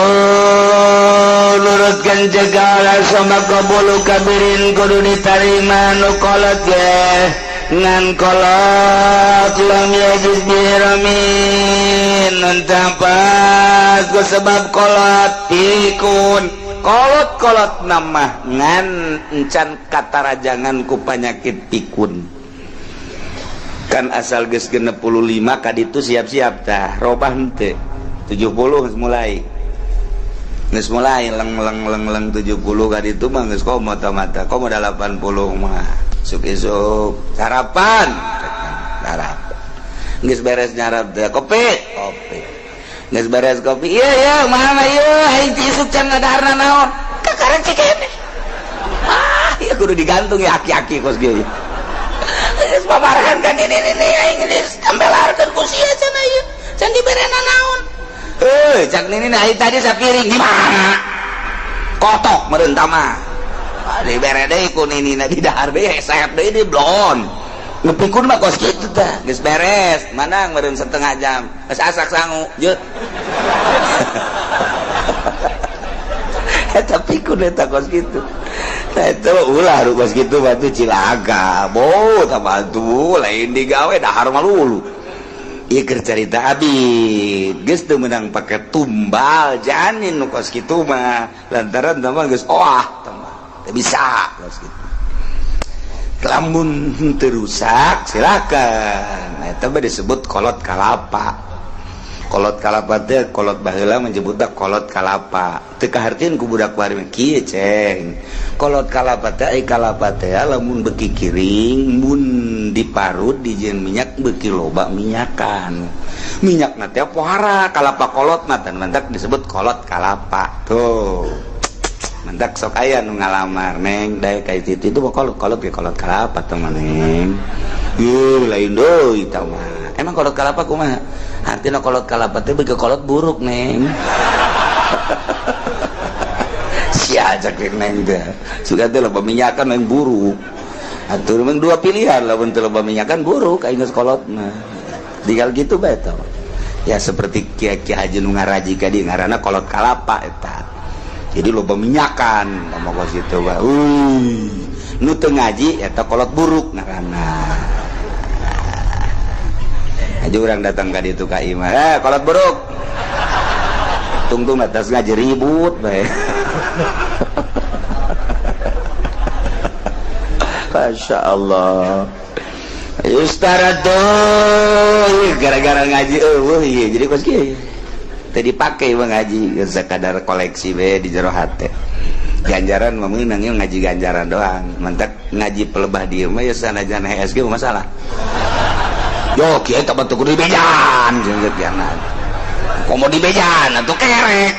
nurutkan jegala sama kabulu kabirin kudu ditarima nu kolot ge ngan kolot lam yajiz biramin nentapat ku sebab kolot pikun kolot-kolot nama ngan encan katarajangan ku panyakit pikun kan asal geus 65 kaditu siap-siap tah robah henteu 70 mulai geus mulai leng leng leng leng 70 kaditu mah geus komo mata komo 80 mah isuk isuk sarapan sarapan geus beres nyarap teh kopi kopi geus beres kopi ieu ieu mana ieu aing ti isuk can ngadaharna naon kakaran cikene ah ieu kudu digantung ya aki-aki kos kieu geus babarahan kan ini ini aing geus tambelarkeun ku sia cenah ieu can diberena naon. Cak nini nah tadi sapiring di mana? Kotok meureun tama. Dibere deui ku nini na di dahar deui hesep deui di blon. Ngepikun mah kos kitu tah. Geus beres, manang meureun setengah jam. Geus asak sangu, jeut. Eta pikun eta kos kitu. Tah eta ulah nu kos kitu mah teh cilaka. Bo, tah atuh lain digawe dahar malulu. Ieu keur carita abid geus teu meunang pake tumbal janin nu kos kitu mah lantaran tah mah geus oah tah mah teu bisa kos kitu lamun teu rusak silakan eta mah disebut kolot kalapa. Kolot kalapa teh kolot baheula menyebutna kolot kalapa teu kahartieun ku budak bari kieu ceng kolot kalapa teh ai kalapa teh lamun beuki kiring mun diparut dijieun minyak beuki loba minyakan minyakna teh pohara kalapa kolot mah teh mantak disebut kolot kalapa tuh mantak sok aya nu ngalamar neng dae ka itu itu mah kolot kolot ge kolot kalapa teh mah neng ieu lain deui tah mah emang kolot kalapa kumaha artina kolot kalapa teh beuki kolot buruk neng sia cek neng teh suka teh loba minyakan yang buruk atuh memang dua pilihan lamun teu loba minyakan buruk aing geus kolot mah tinggal gitu bae tah ya seperti kiai-kiai haji nu ngaraji ka dieu ngaranna kolot kalapa eta jadi loba minyakan ngomong kos kitu bae nu teu ngaji eta kolot buruk ngaranna aja urang datang ka ditu ka imah kolot buruk tungtung atas ngaji ribut bae. Masya Allah Yustarado gara-gara ngaji eueuh ieu jadi kos kieu teu dipake mah ngaji sakadar koleksi we di jero hate ganjaran mah meunang ieu ngaji ganjaran doang mantak ngaji pelebah dieu mah ya sanajan HSG masalah yo kieu teh batu kudu dibejan jeung kianat komo dibejan atuh kerek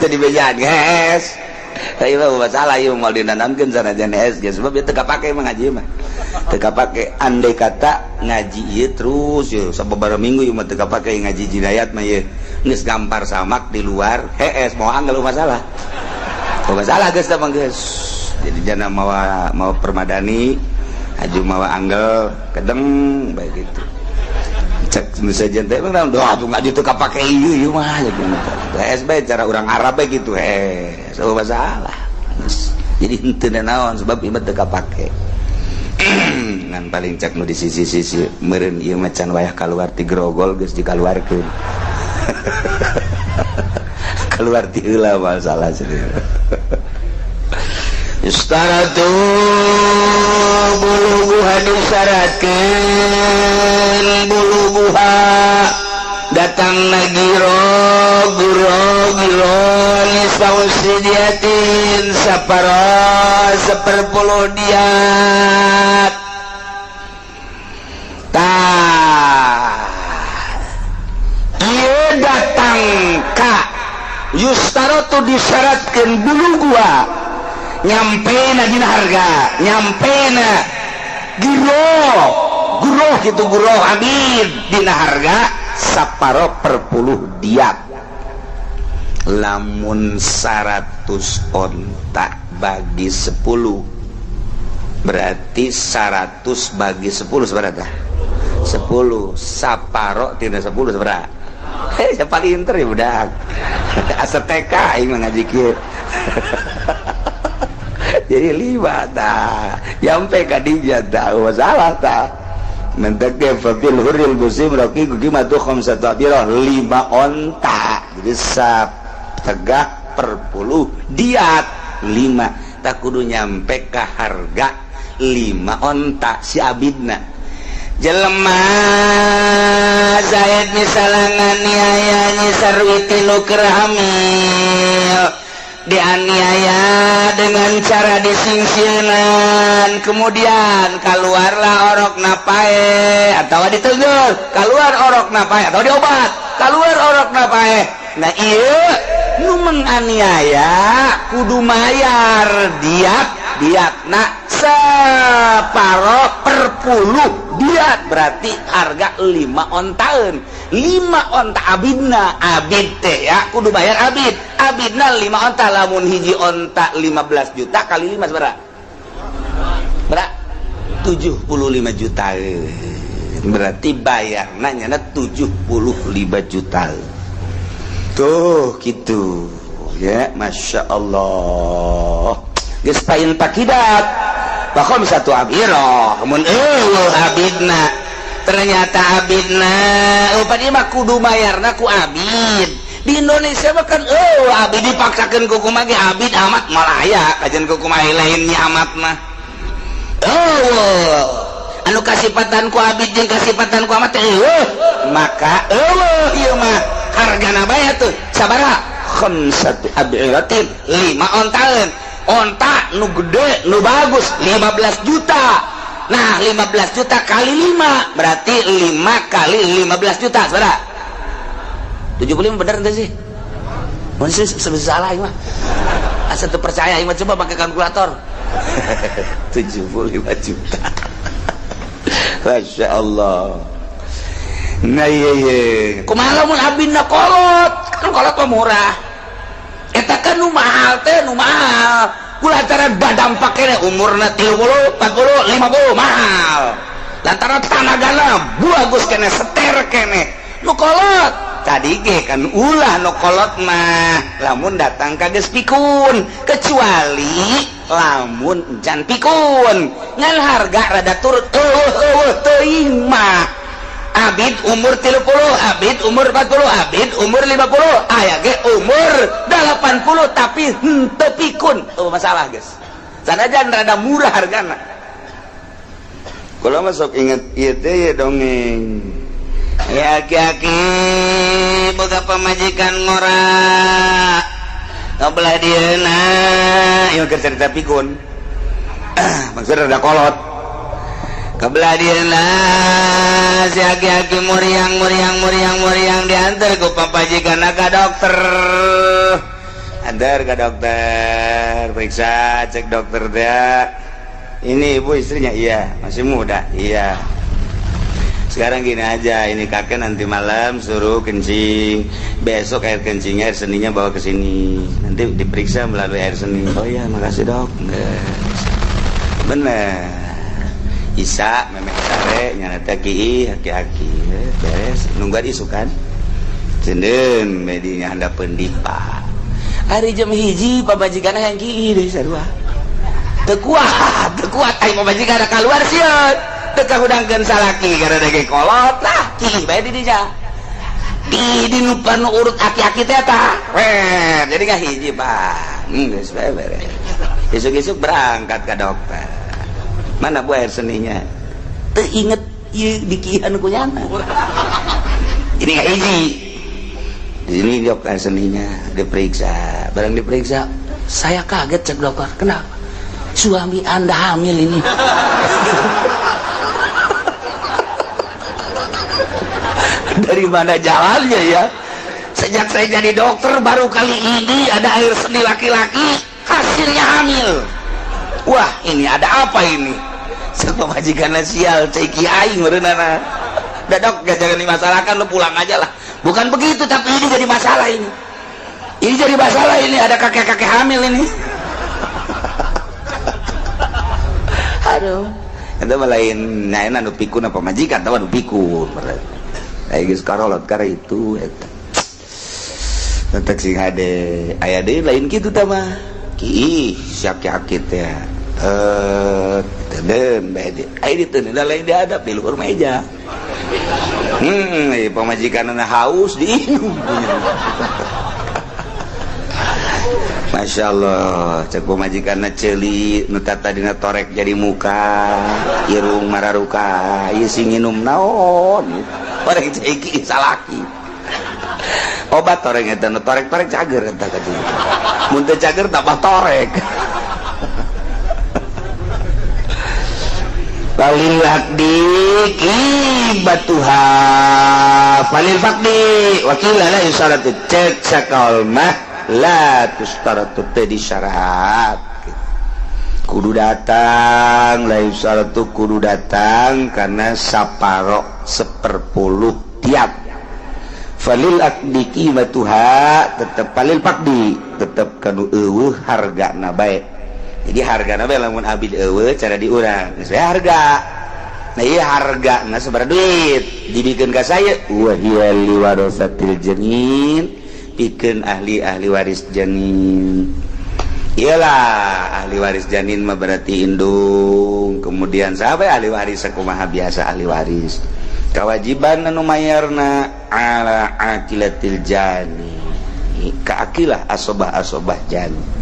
teu dibejan geus Tapi mah masalah ieu moal dinanamkeun sanajan SG sebab ieu teu kapake mah ngaji mah. Teu kapake andai kata ngaji ieu terus ieu sababaraha minggu ieu mah teu kapake ngaji jinayat mah ieu. Geus gampar samak di luar, hees moal anggal masalah. Masalah geus teh mah geus. Jadi jana mawa mawa permadani, aju mawa anggel kedeng baik gitu. Cek misalnya teh bang doa tuh ngaji teu kapake ieu ieu mah gitu. Hees bae cara urang Arab bae gitu hees. Oh masalah. Jadi henteu naon sebab ieu mah teu kapake. Ngan paling cek nu di sisi-sisi meureun ieu mah can wayah kaluar ti grogol geus dikaluarkeun. Keluar ti heula masalah serius. Istaratu buluguha disyaratkeun buluguha datang giro giro giro nisfausidiatin saparo seperpuluh diat tah ieu datang ka yustarotu disyaratkeun buluguha nyampe na dina harga nyampe na giro guro gitu guro abid dina harga saparo per puluh diat lamun 100 onta bagi 10 berarti 100 bagi 10 seberapa? 10 saparo tina 10 seberapa? Hei, siapa paling pinter ya budak asa TK aing mah ngaji kieu. Jadi 5 tah nyampe ka dinya tah masalah tah mentek ge fafil huril musim raqiqu qimatu khamsatu abirah 5 onta jadi setengah per puluh diat 5 tak kudu nyampe ka harga 5 onta si abidna jelema Zaid misalnya nganiaya Nyi Sarwiti nu keur hamil dianiaya dengan cara disingsieunan kemudian keluarlah orok napae atau ditegur keluar orok napae atau diobat keluar orok napae. Nah ieu nu menganiaya kudu mayar diat diatna separo per puluh diat berarti harga 5 ontaeun 5 onta abidna abid teh ya kudu bayar abid abidna 5 onta lamun hiji onta 15 juta kali 5 sabaraha? Berapa? 75 juta berarti bayarna nyana 75 juta tuh gitu ya. Masya Allah geus pain pakidat bahkan satu abiro mun eueuh abidna ternyata abidna upadi mah kudu bayarna ku abid di Indonesia mah kan eueuh abid dipaksakeun ku kumaha ge abid amat moal aya kajian ku kumaha lainnya amat mah eueuh anu kasipatan ku abid jeung kasipatan ku amat teh eueuh maka eueuh ieu mah hargana bae tuh sabaraha khamsatu abiratin 5 ontaeun onta nu gede nu bagus 15 juta. Nah 15 juta kali 5 berarti 5 kali 15 juta saudara 75 bener ente sih? Mun sih salah ieu mah asa teu percaya ieu mah coba pakai kalkulator 75 juta. Masya Allah. Nah iya iya kumaha lamun abina kolot kan kolot mah murah eta kan nu mahal teh nu mahal lantaran badampak kene umurna 30, 40, 50 mahal lantaran tanagana bagus kene seter kene nu kolot tadi ge kan ulah nu kolot mah lamun datang ka geus pikun kecuali lamun can pikun ngan harga rada turut eueuh eueuh teuing mah abid umur 30, abid umur 40, abid umur 50, aya ge umur 80 tapi henteu pikun. Oh masalah guys. Sanajan rada murah hargana. Kalau masuk inget ieu teh ya dongeng. Ya aki-aki boga pamajikan ngora. Ngabelah dieuna ieu keur cerita pikun. Maksudna rada kolot. Kebelah dieuna si aki-aki muriang muriang muriang muriang diantar ku papajikan ka dokter. Antar ke dokter, periksa, cek dokter dia. Ini ibu istrinya, iya, masih muda, iya. Sekarang gini aja, ini kakek nanti malam suruh kencing, besok air kencingnya, air seninya bawa ke sini, nanti diperiksa melalui air seni. Oh iya, makasih dok. Bener. Isa memeh sare nyana teh ki haki-haki beres nungguan isukan. Cendeun medinya handapeun dipa. Ari jam 1 pamajikanna yang ki deui sarua. Teu kuat aing pamajikan keluar sieun. Teu kahudangkeun salaki karena dege kolot lah ki bae di dinya. Di nu urut aki-aki teh tah. Weh, jadi ngah hiji Pak. Geus bae beres. Isuk-isuk berangkat ke dokter. Mana bu air seninya? Teu inget ieu dikihan ku nyana. Ini ngah hiji. Di sini dok air seninya diperiksa. Barang diperiksa,
saya kaget cek dokter. Kenapa? Suami Anda hamil ini.
Dari mana jalannya ya? Sejak saya jadi dokter baru kali ini ada air seni laki-laki hasilnya hamil. Wah, ini ada apa ini? Pemajikan sial cek aing meureunana. Udah dok, jangan dimasalahkan, lu pulang aja lah. Bukan begitu, tapi ini jadi masalah ini. Ini jadi masalah ini, ada kakek-kakek hamil ini. Aduh, itu lain nyaena nu pikun apa majikan, tahu nu pikun. Aya geus karolot kar itu eta. Tetek sing hade, aya deui lain kitu tah mah. Ki siak-siak teh. Teudeun bae di. Aya diteun lain dihadap di luhur meja. Pamajikanna haus diinum. Masya Allah, cek pamajikanna ceuli nu tadina torek jadi muka, irung mararuka, ieu sing nginum naon? Orang ceki salaki. Obat torek eta nu torek-torek cager eta ka dieu. Mun teu cager tambah torek. Falil aqdi qibatuha falil faqdi wakila la yusaratu cek sakal mah la tustaratu teu disyarat. Kudu datang la yusaratu kudu datang karena saparo 1/10 tiap. Falil aqdi qimatuha tetep falil faqdi tetep kanu eueuh hargana bae. Jadi hargana bae lamun abid eueuh cara diurang geus bae harga. Nah ieu hargana sabaraha duit dibikeun ka saya wa hiya liwarasatil janin pikeun ahli-ahli waris janin. Iyalah ahli waris janin mah berarti indung, kemudian sampai ahli waris sakumaha biasa ahli waris. Kewajiban anu mayarna ala aqilatil jani. Ka aqilah asobah-asobah jani.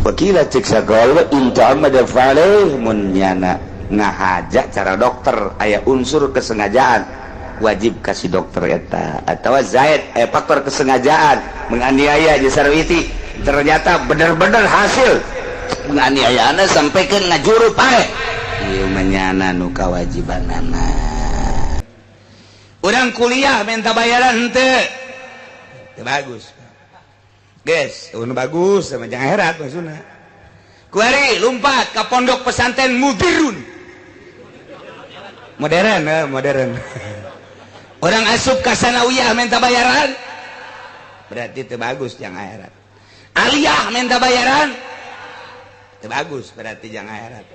Wakila cek sagala in ta'ammada fa'alaihi mun nyana ngahaja cara dokter aya unsur kesengajaan wajib kasih dokter eta atau zaid aya faktor kesengajaan menganiaya jasarwiti ternyata bener-bener hasil penganiayaanna sampai ke ngajuru paeh ieu mah nu kawajibanana. Urang kuliah minta bayaran henteu teu bagus. Guys, nu bagus sama jangan akhirat maksudna. Kuari lompat ke pondok pesantren Mudirun. Modern, modern. Orang asup ka sanawiyah minta bayaran. Berarti teu bagus jangan akhirat. Aliyah minta bayaran. Teu bagus berarti jangan akhirat.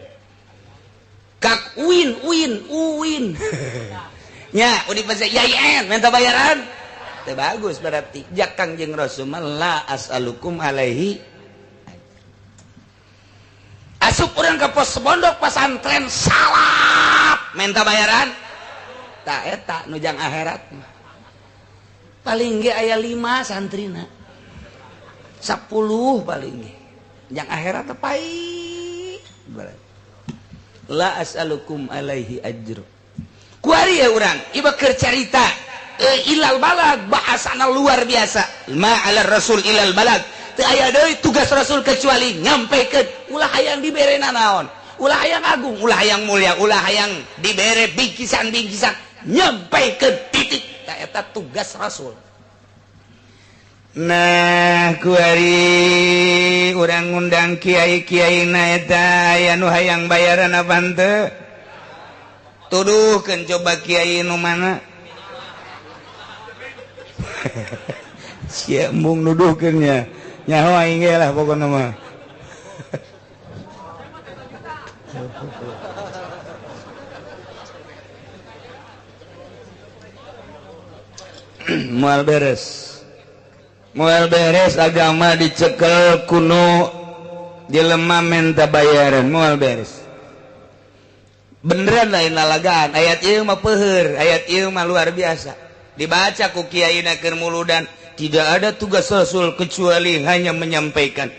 Kak Uin, Uin, Uin. Nya, Universitas YIN minta bayaran. Teu bagus berarti. Jak Kangjeng Rasul la as'alukum alaihi. Asup urang ka pos pondok pesantren salap minta bayaran. Ta eta nu jang akhirat mah. Paling ge aya 5 santrina. 10 paling ge. Jang akhirat teh pai. La as'alukum alaihi ajru. Kuari ya urang, ieu keur carita ilal balag bahasana luar biasa. Ma ala rasul ilal balag. Teu aya deui tugas rasul kecuali nyampikeun ulah hayang dibere nanaon, ulah hayang agung, ulah hayang mulia, ulah hayang dibere bingkisan-bingkisan, nyampikeun titik. Ta eta tugas rasul. Nah kuari urang ngundang kiai-kiai na eta aya nu hayang bayaran apa henteu? Tuduhkeun coba kiai nu mana? Sia embung nuduhkeun nya. Nyaho aing ge lah pokona mah. Moal beres. Moal beres agama dicekel kuno jelema menta bayaran moal beres. Beneran lain lalagaan ayat ieu mah peuheur, ayat ieu mah luar biasa. Dibaca ku kiai na keur muludan, tidak ada tugas rasul kecuali hanya menyampaikan.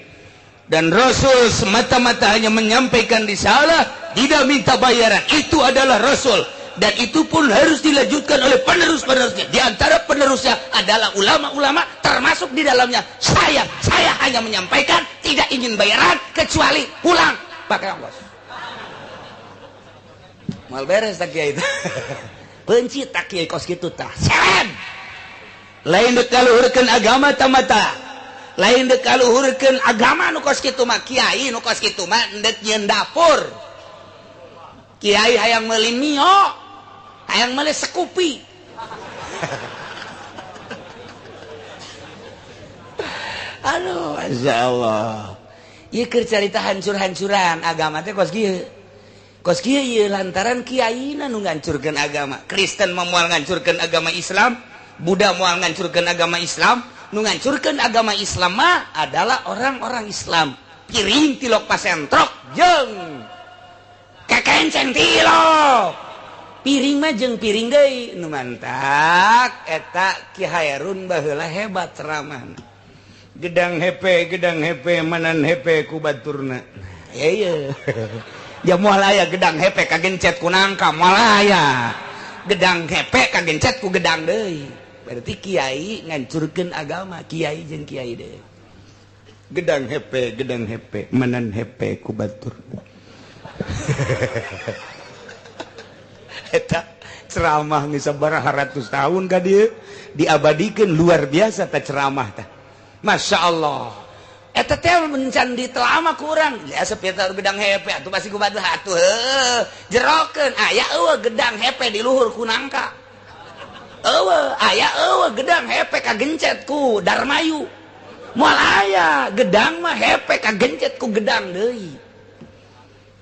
Dan rasul semata-mata hanya menyampaikan risalah, tidak minta bayaran. Itu adalah rasul. Dan itu pun harus dilanjutkan oleh penerus-penerusnya. Di antara penerusnya adalah ulama-ulama, termasuk di dalamnya saya. Saya hanya menyampaikan, tidak ingin bayaran kecuali pulang pakai ongkos. Mal beres tak kiai itu. Benci tak kiai kos kitu tah. Seren. Lain dek kaluhurkeun agama tamata. Lain dek kaluhurkeun agama nu kos kitu mah kiai nu kos kitu mah endek nyieun dapur. Kiai hayang meuli mio, hayang meuli sekupi. Aduh, masya Allah. Ieu keur carita hancur-hancuran agama teh kos kieu. Kos kieu ieu lantaran kiaina nu ngancurkeun agama. Kristen mah moal ngancurkeun agama Islam, Buddha moal ngancurkeun agama Islam, nu ngancurkeun agama Islam mah adalah orang-orang Islam. Piring tilok pasentrok jeung kekenceng tilok. Piring mah jeung piring deui nu mantak eta Ki Hairun baheula hebat ceramahna. Gedang hepe manan hepe ku baturna. Ya iya. Ya moal aya gedang hepe kagencet ku nangka moal aya. Gedang hepe kagencet ku gedang deui. Berarti kiai ngancurkeun agama, kiai jeung kiai deui. Gedang hepe manan hepe ku baturna. Eta ceramah geus sabaraha ratus tahun ka dieu diabadikeun luar biasa ta ceramah tah. Masya Allah. Eta teh mencan ditelama kurang. Ya sepitar gedang hepe atuh pasti ku batu atuh heuh. Jerokeun aya eueuh gedang hepe di luhur ku nangka. Eueuh aya eueuh gedang hepe kagencet ku Darmayu. Moal aya gedang mah hepe kagencet ku gedang deui.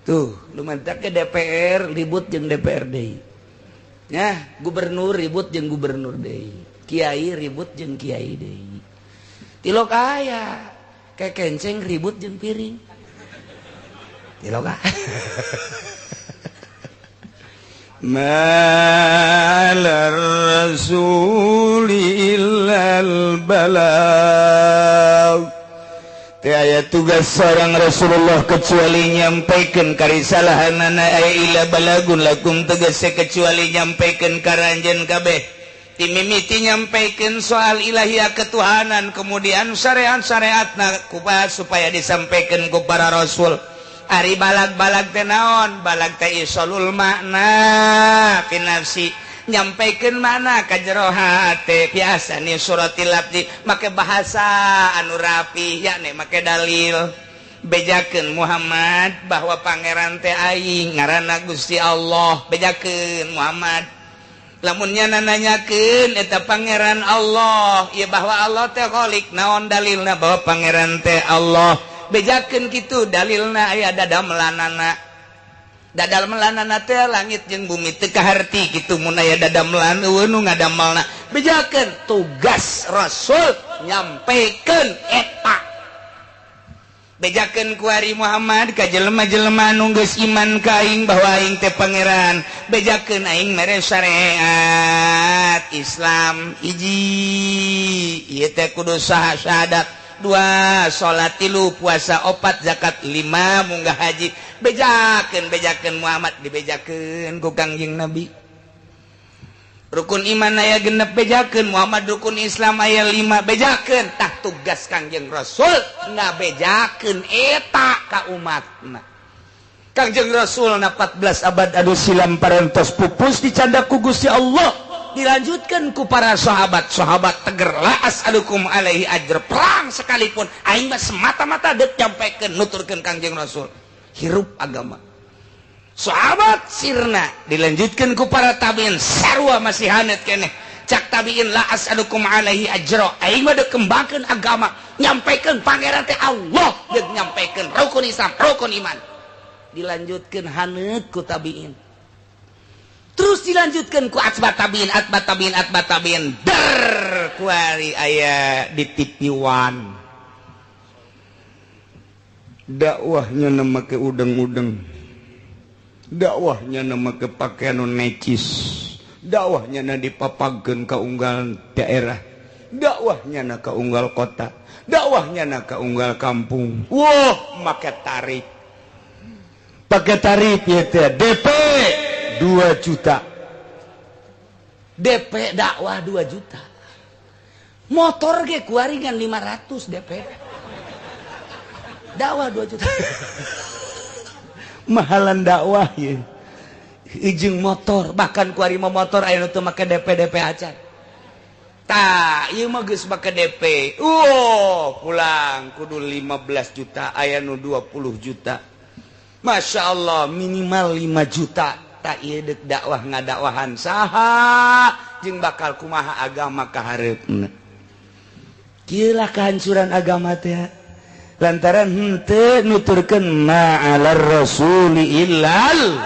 Tuh, lumantak ke DPR ribut jeung DPR deui. Nya, gubernur ribut jeung gubernur deui. Kiai ribut jeung kiai deui. Tilok aya kekenceng ribut jeung piring. Tilok aya.
Malar rasuli illal balagh.
Teu aya tugas seorang Rasulullah kecuali nyampaikan karisalahanana aya ila balagun lakum tegese kecuali nyampaikan ka ranjeun kabeh. Timimiti nyampaikan soal ilahiyah ketuhanan, kemudian syariat-syariatna kupas supaya disampaikan ku para rasul. Ari balag-balag teh naon? Balag teh isolul makna fi nafsi, nyampaikan mana ka jero hate. Biasa nih suratil abdi make bahasa anu rapi, yakni make dalil. Bejakeun Muhammad bahwa pangeran teh aing ngaranna Gusti Allah. Bejakeun Muhammad. Lamunnya nanyakeun eta pangeran Allah, ya bahwa Allah teh khalik, naon dalilna bahwa pangeran teh Allah? Bejakeun kitu dalilna aya dadamelanana. Dadamelanana teh langit jeung bumi teu kaharti kitu mun aya dadamelan eueuh nu ngadamelna. Bejakeun tugas rasul nyampekeun eta. Bejakeun ku ari Muhammad ka jelema-jelema nu geus iman ka aing bahwa aing teh pangeran. Bejakeun aing mere syariat Islam hiji, ieu teh kudu syahadat, 2 salat, 3 puasa, 4 zakat, 5 munggah haji. Bejakeun bejakeun Muhammad dibejakeun ku Kangjeng Nabi. Rukun iman aya 6 bejakeun Muhammad, rukun Islam aya 5 bejakeun. Tah tugas Kangjeng Rasul ngabejakeun eta ka umatna. Kangjeng Rasul na 14 abad anu silam parantos pupus dicandak ku Gusti Allah. Dilanjutkan ku para sahabat. Sahabat teger, la as'alukum alaihi ajr, perang sekalipun aing mah semata-mata deuk nyampaikan nuturkeun Kangjeng Rasul, hirup agama. Sahabat sirna, dilanjutkan ku para tabiin, sarua masih hanet keneh. Cak tabiin, la as'alukum alaihi ajra, aing mah deuk kembangkeun agama, nyampaikan pangeran teh Allah, deuk nyampaikan rukun Islam, rukun iman. Dilanjutkan hanet ku tabiin, terus dilanjutkan ku atba tabiin, atba tabiin, atba tabiin, der kuari aya di TV One.
Dakwahnya nama ke udeng-udeng, dakwahnya nama ke pakaian necis, dakwahnya na dipapageun ka unggal daerah, dakwahnya na ka unggal kota, dakwahnya na ka unggal kampung. Wah, make tarik, pakai tarif ya teh DP 2 juta,
DP dakwah 2 juta, motor ge kuari ngan 500 DP dakwah 2 juta.
Mahalan dakwah ya
ijing motor, bahkan kuari mah motor aya nu teu make DP DP acan. Tah ieu mah geus make DP, pulang kudu 15 juta, aya nu 20 juta. Masya Allah, minimal 5 juta. Tak ieu deuk dakwah ngadakwahan saha jeung bakal kumaha agama ka hareupna. Kieu lah kehancuran agama teh lantaran henteu nuturkeun ma'alar rasuli illal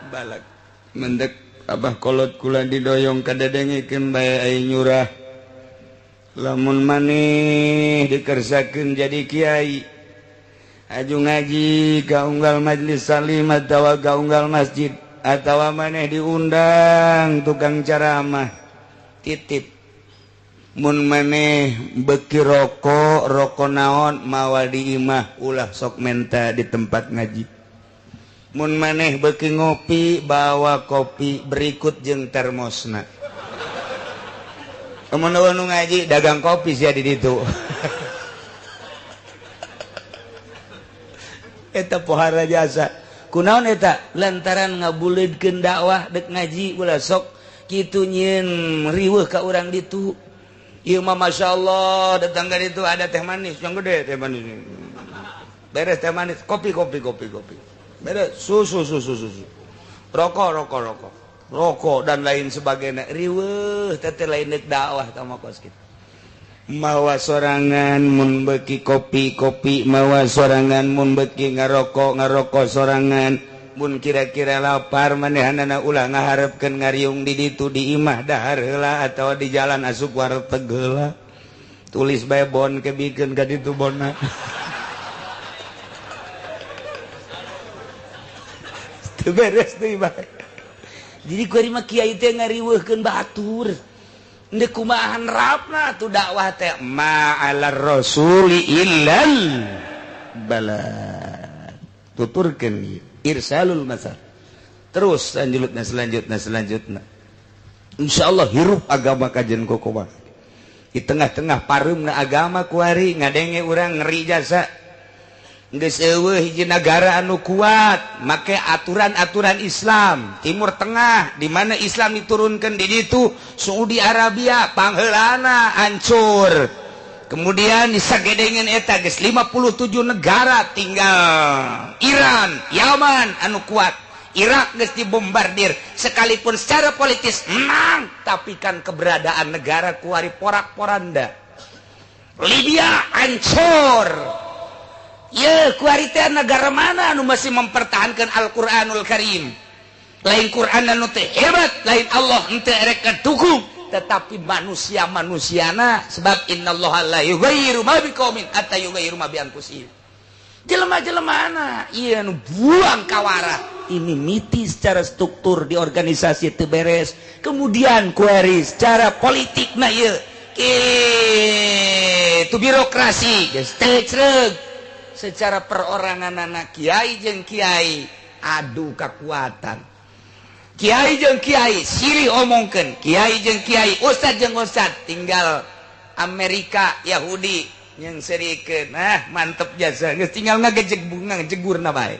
balak. Mendek abah kolot kula didoyong kadadengikeun bae ai nyurah. Lamun maneh dikersakeun jadi kiai, aju ngaji ka unggal majlis salim atawa ka unggal masjid, atawa maneh diundang tukang ceramah, titip mun maneh beuki rokok, rokok naon mawa di imah, ulah sok menta di tempat ngaji. Mun maneh beuki ngopi, bawa kopi berikut jeung termosna. Mun nu ngaji dagang kopi sia di ditu.
Eta pohara jasa kunaon eta lantaran ngabuleudkeun dakwah dek ngaji ulah sok kitu nyieun riweuh ka urang ditu. Ieu mah masyaallah datang ka ditu ada teh manis yang gede, teh manis beres, teh manis, kopi kopi kopi kopi beres, susu susu susu, rokok rokok rokok rokok dan lain sebagainya. Riweuh teh lain dek dakwah tah mah kos kitu.
Mawa sorangan mun beuki kopi-kopi, mawa sorangan mun beuki ngarokok-ngarokok sorangan. Mun kira-kira lapar manehanana ulah ngaharepkeun ngariung di ditu, di imah dahar heula atawa di jalan asup warteg heula. Tulis bae bon kebikeun ka ditu bonna. Teu beres deui bae.
Jadi kuari mah kiai teh ngariweuhkeun batur. Ndek kumahan rapna tu dakwah teh
ma'alar rasuli illal bala. Tuturkeun irsalul masal. Terus selanjutna selanjutna selanjutna. Insyaallah hirup agama kajen kokoba. Di tengah-tengah pareumna agama kuari ngadenge urang ngeri jasa. Geus eueuh hiji nagara anu kuat make aturan-aturan Islam Timur Tengah di mana Islam diturunkan di ditu. Saudi Arabia pangheulana hancur, kemudian disagedengeun eta geus 57 negara, tinggal Iran, Yaman anu kuat. Irak geus dibombardir, sekalipun secara politis menang, tapi kan keberadaan negara kuari porak-poranda. Libya hancur. Ye, kuari teh negara mana anu masih mempertahankan Al-Qur'anul Karim? Lain Qur'an anu teh hebat, lain Allah henteu erek dukung, tetapi manusia-manusiana sebab innallaha la yughayyiru ma biqaumin hatta yughayyiru ma bi anfusihim. Jelema-jelemana ieu anu buang kawara. Ini miti secara struktur di organisasi teu beres, kemudian kuari secara politik na ieu itu birokrasi geus teu creug. Secara perorangan anak kiai jeung kiai adu kekuatan, kiai jeung kiai silih omongkeun, kiai jeung kiai, ustad jeung ustad, tinggal Amerika Yahudi yang serikeun. Nah mantep jasa geus tinggal ngagejeg bunga jegurna bae.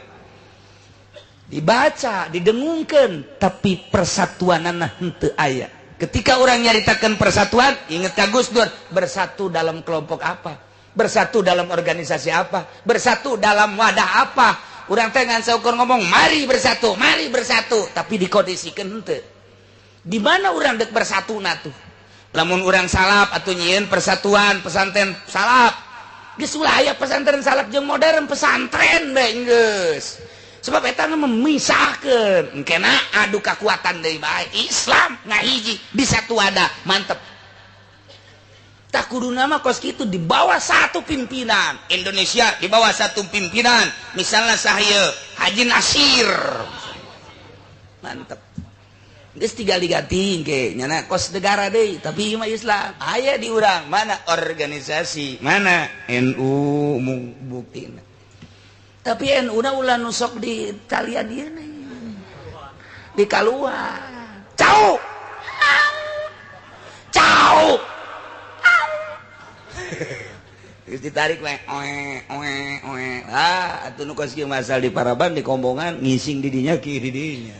Dibaca didengungkeun tapi persatuanana henteu aya. Ketika orang nyaritakan persatuan, inget ka Gus Dur, bersatu dalam kelompok apa, bersatu dalam organisasi apa, bersatu dalam wadah apa. Urang teh ngan saukur ngomong mari bersatu, mari bersatu, tapi dikondisikan henteu. Di mana urang dek bersatu na tuh? Lamun urang salaf atuh nyieun persatuan pesantren salaf. Geus ulah aya pesantren salaf jeung modern, pesantren bae geus. Sebab eta mah memisahkeun. Engkena adu kekuatan deui bae. Islam ngahiji di satu wadah, mantep. Tak kuduna mah kos kitu di bawah satu pimpinan. Indonesia di bawah satu pimpinan. Misalnya sahaya Haji Nasir. Mantep. Geus tinggal diganti ke nyana kos negara deui, tapi mah Islam. Aya di urang mana organisasi, mana NU buktina. Tapi NU na ulah nu sok di talian ieu di kaluar. Cau. Cau. Geus ditarik we oe oe oe. Ah, atuh nu kos kieu masal di paraban di kombongan ngising di dinya ki di dinya.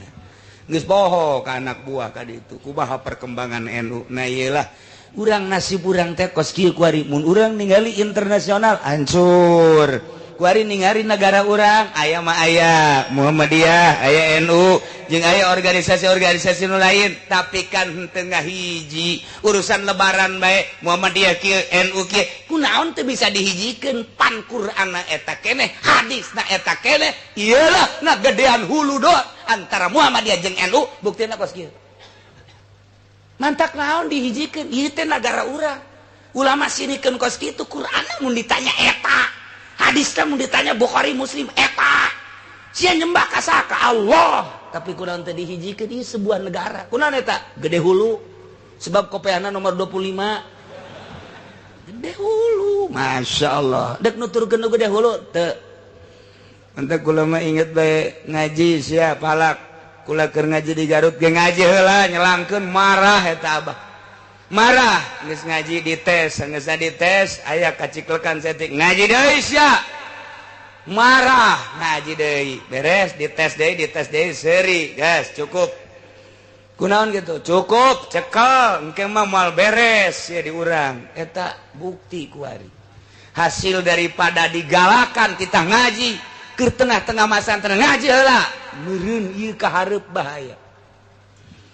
Geus poho ka anak buah ka ditu. Kumaha perkembangan NU? Nah ieu lah urang nasib urang teh kos kieu kuari mun urang ningali internasional hancur. Kuari ningali negara urang aya mah aya Muhammadiyah, aya NU, jeung aya organisasi-organisasi nu lain, tapi kan henteu ngahiji. Urusan lebaran bae Muhammadiyah kieu, NU kieu, kunaon teu bisa dihijikeun? Pan Qur'anna eta keneh, hadisna eta keneh. Iyalah na gedean hulu doang antara Muhammadiyah jeung NU, buktina kos kieu. Mantak naon dihijikeun? Ieu teh nagara urang. Ulama sinikeun kos kitu, Qur'anna mun ditanya eta, hadisna mun ditanya Bukhari Muslim eta. Sia nyembah ka saha? Ka Allah. Tapi kunaon teh dihijikeun? Ieu sebuah negara. Kunaon eta? Gede hulu. Sebab kopeana nomor 25. Gede hulu. Masya Allah. Dek nuturkeun nu gede hulu teu.
Mantak kula mah inget bae ngaji sia palak. Kula keur ngaji di Garut ge ngaji heula nyelangkeun marah eta abah. Marah geus ngaji dites, geus dites aya kaciklekan setik ngaji deui sia. Marah ngaji deui, beres dites deui seuri, geus cukup. Kunaon gitu? Cukup, cekel, engke mah moal beres sia di urang. Eta bukti kuari. Hasil daripada digalakan kita ngaji ke tengah-tengah masa ngaji heula meureun ieu ka hareup bahaya.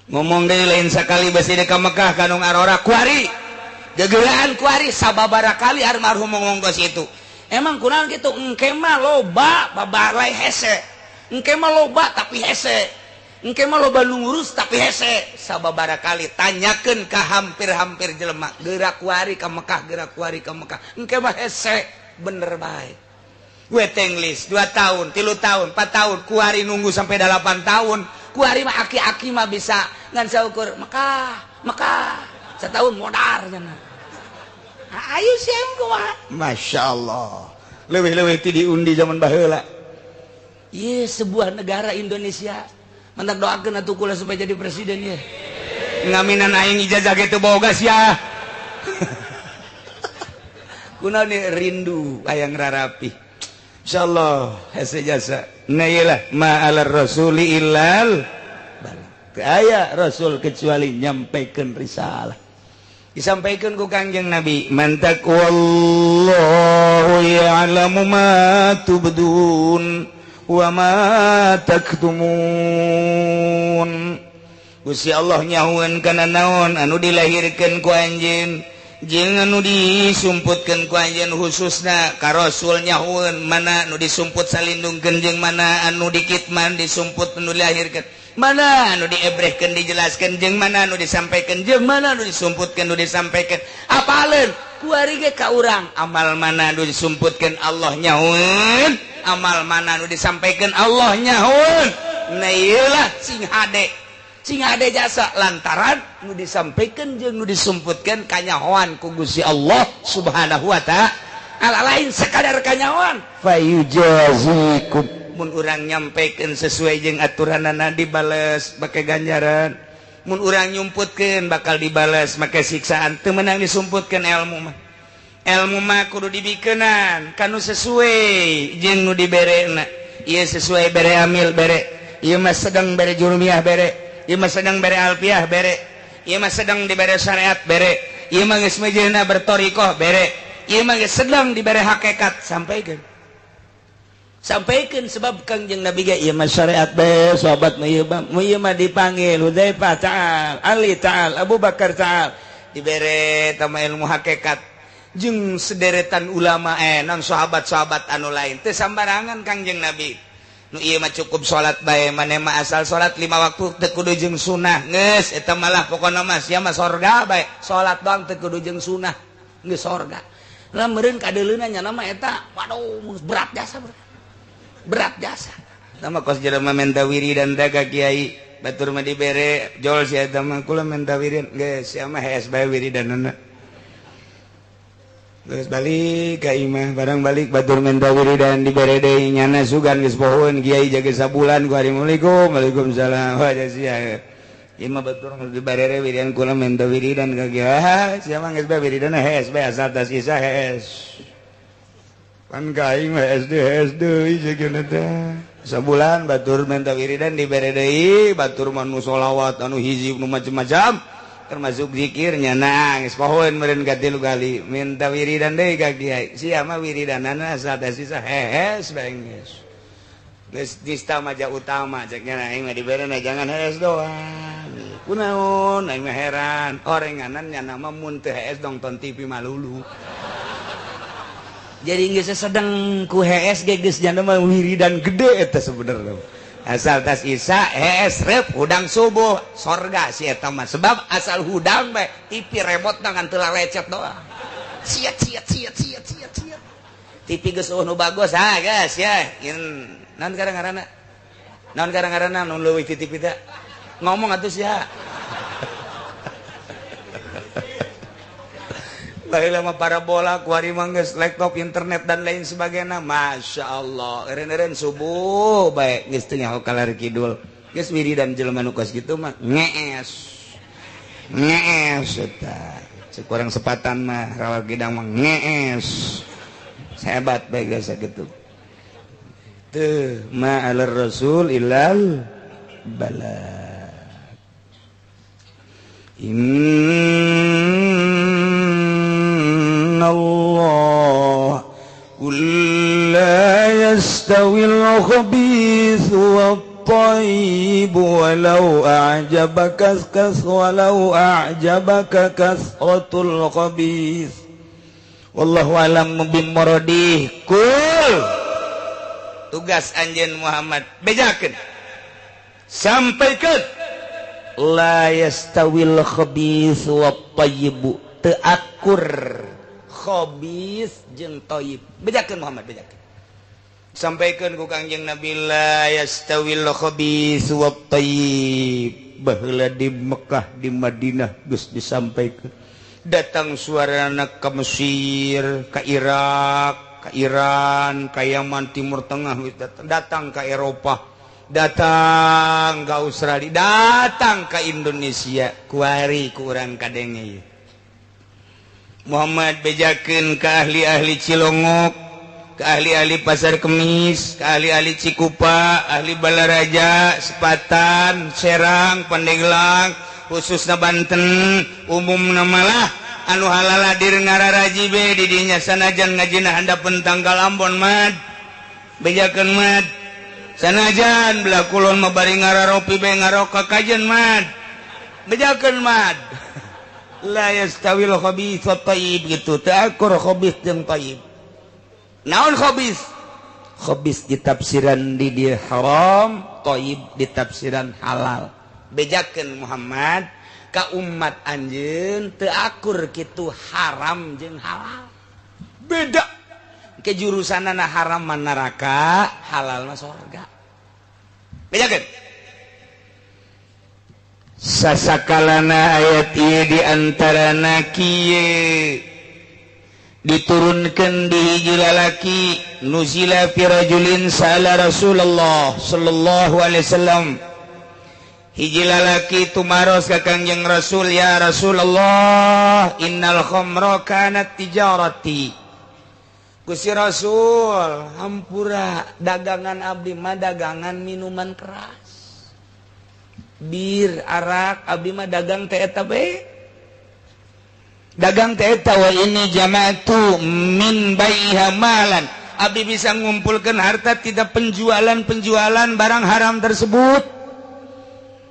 Ngomong deui lain sakali besi ka Mekah ka nu ngarora kuari. Gegelaan kuari sababaraha kali almarhum ngomong kos itu. Emang kunaon kitu? Engke mah loba babalai hese. Engke mah loba tapi hese. Engke mah loba nu ngurus tapi hese. Sababaraha kali tanyakeun ka hampir-hampir jelema, geura kuari ka Mekah, geura kuari ka Mekah. Engke mah hese, bener bae. Waiting list 2 tahun, 3 tahun, 4 tahun, kuari nunggu sampai 8 tahun. Kuari mah aki-aki mah bisa ngan saukur Mekah, Mekah setahun modar cenah. Ayo sieun kumaha? Masya Allah. Leuwih-leuwih ti diundi zaman baheula.
Ieu sebuah negara Indonesia. Mantak doakeun atuh kula supaya jadi presiden ye.
Ngaminan aing ijazah ge teu boga sia. Kunaon rindu hayang rarapi. Insyaallah hese jasa. Nah iyalah ma'alar rasuli illal balagh. Teu aya rasul kecuali nyampaikan risalah. Disampaikan ku Kangjeng Nabi, man taqwallahu ya'lamu ma tubdun wa ma taktumun. Gusti Allah nyahueun kana naon anu dilahirkeun ku anjeun jeung anu disumputkeun ku anjeun, khususna ka rasul nyahueun mana anu disumput salindungkeun jeung mana anu dikitman disumput anu dilahirkeun, mana anu diebrehkeun dijelaskeun jeung mana anu disampaikan jeung mana anu disumputkeun anu disampaikan. Apaleun kuari ge ka urang amal mana anu disumputkeun Allah nyahueun, amal mana anu disampaikan Allah nyahueun. Nah ieulah sing hade, sing hade jasa lantaran nu disampaikan jeung nu disumputkeun kanyahoan ku Gusti Allah Subhanahu wa ta'ala, lain sekadar kanyahoan. Fayujazikum, mun urang nyampaikan sesuai jeung aturanana dibales make ganjaran, mun urang nyumputkeun bakal dibales make siksaan. Teu meunang disumputkeun ilmu mah, ilmu mah kudu dibikeunan kanu sesuai jeung nu diberena. Ieu sesuai bere amil bere, ieu mah sedang bere jurumiyah bere, ieu mah sedang bere alfiah bere,
Ieu mah sedang dibere syariat bere. Ieu mah geus mejeuna bertorikoh bere. Ieu mah geus sedang dibere hakikat sampaikan. Sampaikan sebab Kangjeng Nabi ge ieu mah syariat be sahabat mah ieu mah dipanggil Hudzaifah ta'al, Ali ta'al, Abu Bakar ta'al, dibere tama ilmu hakikat jeung sederetan ulama non sahabat-sahabat anu lain teu sambarangan Kangjeng Nabi. Nu ieu mah cukup salat bae, maneh mah asal salat 5 waktu teu kudu jeung sunah geus eta malah pokona mah sia mah sorga bae, salat doang teu kudu jeung sunah geus sorga. Lah meureun kadeuleuna nya mah eta waduh berat jasa berat jasa. Tama kos jelema menta wiridan teh ka kiai batur mah dibere jol sia eta mah kula menta wirid geus sia mah hees bae wiridanna. Geus balik ka imah barang balik batur menta wiridan dibere deui nyana sugan geus pohoeun kiai jaga sabulan ku assalamualaikum waalaikumsalam wah sia ieu mah batur dibere wiridan kula menta wiridan ka kiai sia mah geus bae wiridanna hees bae asal tas isa hees. Pan ka aing mah SD hees deui jeung teh sabulan batur menta wiridan dibere deui batur mah nu sholawat anu hizib nu macam-macam termasuk zikirnya nangis pohoeun meureun ka tilu kali minta wiridan deui ka kiai sia mah wiridanana asal teh sisa hees bae geus geus nista maja utama cek nya aing mah diberena jangan hees doang kunaon aing mah heran orenganan nya mah mun teu hees nonton TV malulu jadi geus sedang ku hees ge geus nya mah wiridan gede eta sebenarnya asal tas isa hees rep hudang subuh sorga si eta mah sebab asal hudang bae TV remote ngan teu lecet doang siat siat siat siat siat siat TV geus eueuh nu bagus ha geus ya naon ngaranna naon ngaranna nu leuwih ti TV teh ngomong atuh sia baheula mah parabola kuari mah geus laptop internet dan lain sebagainya Masya Allah eureun-eureun subuh bae geus teu nyaho kalar kidul geus wiridan jelema nu kos kitu mah ngees ngees eta cek urang sepatan mah rawa gidang mah ngees hebat bae geus sakitu teu ma alar rasul illal bala Allah qul la yastawil khabith wat tayyib walau a'jabaka walau a'jabaka kasratul khabith wallahu alam bimradih. Kul tugas anjeun Muhammad bejakeun sampaikeun la yastawil khabith wat tayyib teu akur khabis jeung thayyib bejakeun Muhammad bejakeun sampaikeun ku Kangjeng Nabi la yastawil khabis wat thayyib baheula di Mekah di Madinah geus disampaikeun datang suarana ka Mesir ka Irak ka Iran ka Yaman Timur Tengah datang ka Eropa datang ka Australia datang ka Indonesia kuari ku urang kadenge ieu Muhammad bejakeun ka ahli-ahli Cilongok, ka ahli-ahli Pasar Kemis, ka ahli-ahli Cikupa, ahli Balaraja, Sepatan, Serang, Pandeglang, khususna Banten, umumna malah anu halaladir ngararaji be di dinya sanajan ngajina handapeun tanggal Ambon mad. Bejakeun mad. Sanajan belah kulon mah bari ngararopi be ngaroka kajen mad. Bejakeun mad. La yastawil khabith wat thayyib gitu teu akur khabith jeung thayyib. Naon khabith? Khabith ditafsiran di dieu haram, thayyib ditafsiran halal. Bejakeun Muhammad ka umat anjeun teu akur kitu haram jeung halal. Beda. Ke jurusanana haram mah neraka, halal mah sorga. Bejakeun. Sasakalana ayat ieu di antarana kieu diturunkan di hiji lalaki nuzila fi rajulin sala Rasulullah sallallahu alaihi wasallam hiji lalaki tumaros ka Kangjeng Rasul ya Rasulullah innal khamra kanat tijarati Gusti Rasul hampura dagangan abdi mah dagangan minuman keras. Bir arak abdi mah dagang teh eta bae. Dagang teh eta wa ini jama'tu min baiha malan. Abdi bisa ngumpulkeun harta tidak penjualan-penjualan barang haram tersebut.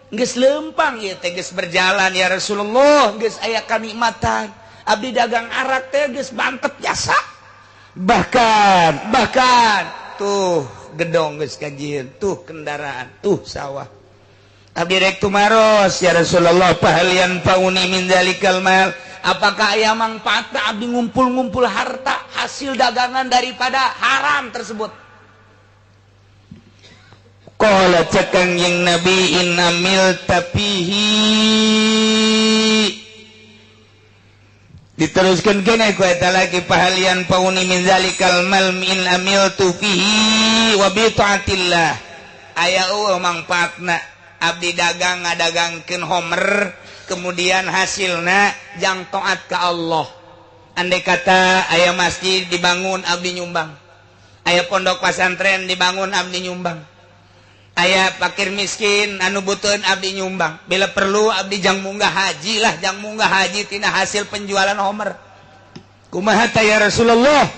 Geus lempang ieu teh geus berjalan ya Rasulullah, geus aya kanikmatan. Abdi dagang arak teh geus mantep jasa. Bahkan tuh gedong geus kajieun, tuh kendaraan, tuh sawah. Abdi rek tumaros ya Rasulullah, pahalian pauni min zalikal mal. Apakah aya mangfaatna abdi ngumpul-ngumpul harta hasil dagangan daripada haram tersebut? Qala cekang yang Nabi in amil tapihi. Diteruskan kene ku eta lagi pahalian pauni min zalikal mal min amiltu fihi wa bi taatillah. Aya eueuh mangfaatna abdi dagang ngadagangkeun homer kemudian hasilna jang taat ka Allah. Andai kata aya masjid dibangun abdi nyumbang, aya pondok pesantren dibangun abdi nyumbang, aya fakir miskin anu butuheun abdi nyumbang, bila perlu abdi jang munggah haji lah, jang munggah haji tina hasil penjualan homer. Kumaha ta ya Rasulullah?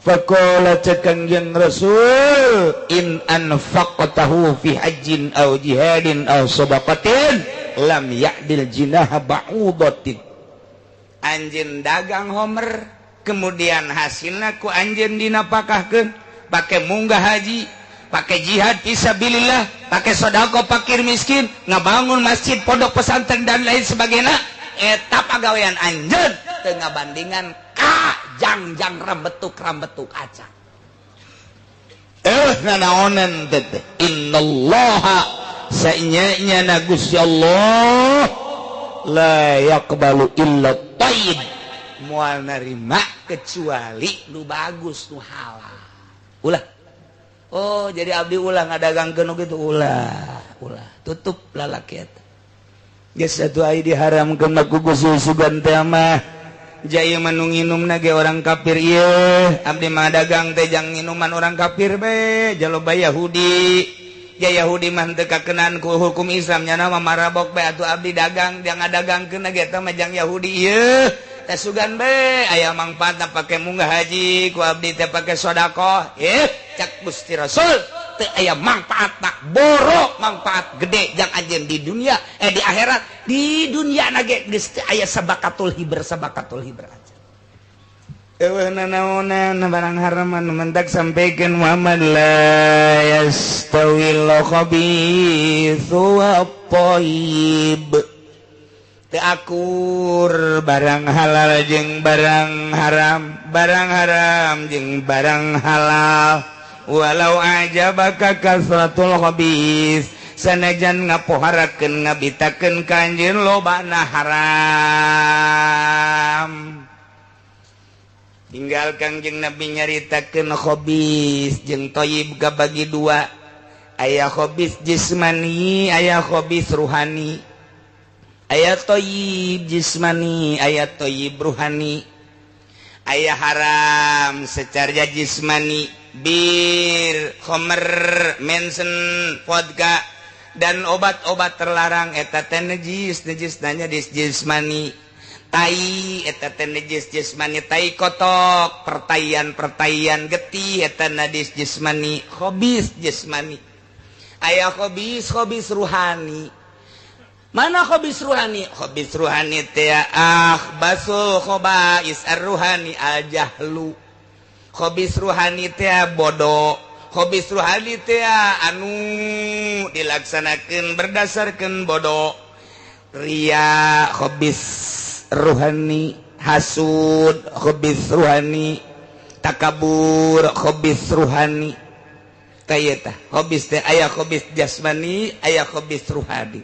Faqala cekang jeung Rasul in anfaqtahu fi hajjin aw jihadin aw sadaqatin lam ya'dil jinaha ba'udatin. Anjeun dagang homer kemudian hasilna ku anjeun dinapakahkeun pake munggah haji, pakai jihad fisabilillah, pakai sedekah fakir miskin, ngabangun masjid, pondok pesantren dan lain sebagainya, eta pagawean anjeun teu ngabandingan ka jangjang rambetuk-rambetuk acan. Nanaonan teh innallaha saenya na Gusti Allah la yaqbalu illa thayyib, moal narima kecuali nu bagus nu halal. Ulah. Oh, jadi abdi ulah ngadagangkeun nu kitu ulah, ulah. Tutup lalaki eta. Geus atuh ai diharamkeun mah ku Gusti sugan teh mah. Jaya mah nu nginumna ge orang kafir ieu, abdi mah dagang teh jang nginuman orang kafir be, jaloba Yahudi. Ya Yahudi mah teu kakenaan ku hukum Islam nya mah marabok be atuh abdi dagang, jang ngadagangkeun ge eta mah jang Yahudi ieu. Teh sugan be aya mangfaatna pake munggah haji ku abdi teh pake sedekah. Cak Gusti Rasul teu aya mangfaatna, borok mangfaat gede jang anjeun di dunia di akhirat. Di dunia na ge geus teu aya sabakatul hibr, sabakatul hibr aja. Eueuh nanaonan barang haram anu mentak sampaikan Muhammad la yastawil khabithu wat thayyib. Teu akur barang halal jeung barang haram, barang haram jeung barang halal. Walau ajabaka kasratul khabis, sanajan ngapoharakeun ngabitakeun ka anjeun lobana haram. Tinggal Kangjeng Nabi nyaritakeun khabis jeung thayyib kabagi dua. Aya khabis jismani, aya khabis ruhani. Aya thayyib jismani, aya thayyib ruhani. Aya haram secara jismani, bir, khamr, mensen, vodka dan obat-obat terlarang eta teh najis, najis nanya di jismani. Tai eta teh najis jismani, tai kotok, pertaian-pertaian getih eta najis jismani, khabis jismani. Aya khabis, khabis ruhani. Mana khabis ruhani? Khabis ruhani teh akhbasul khabais ar-ruhani al-jahlu. Khabis ruhani teh bodoh. Khabis ruhani teh anu dilaksanakeun berdasarkeun bodoh. Ria khabis ruhani, hasud khabis ruhani, takabur khabis ruhani. Tah khabis teh aya khabis jasmani, aya khabis ruhani.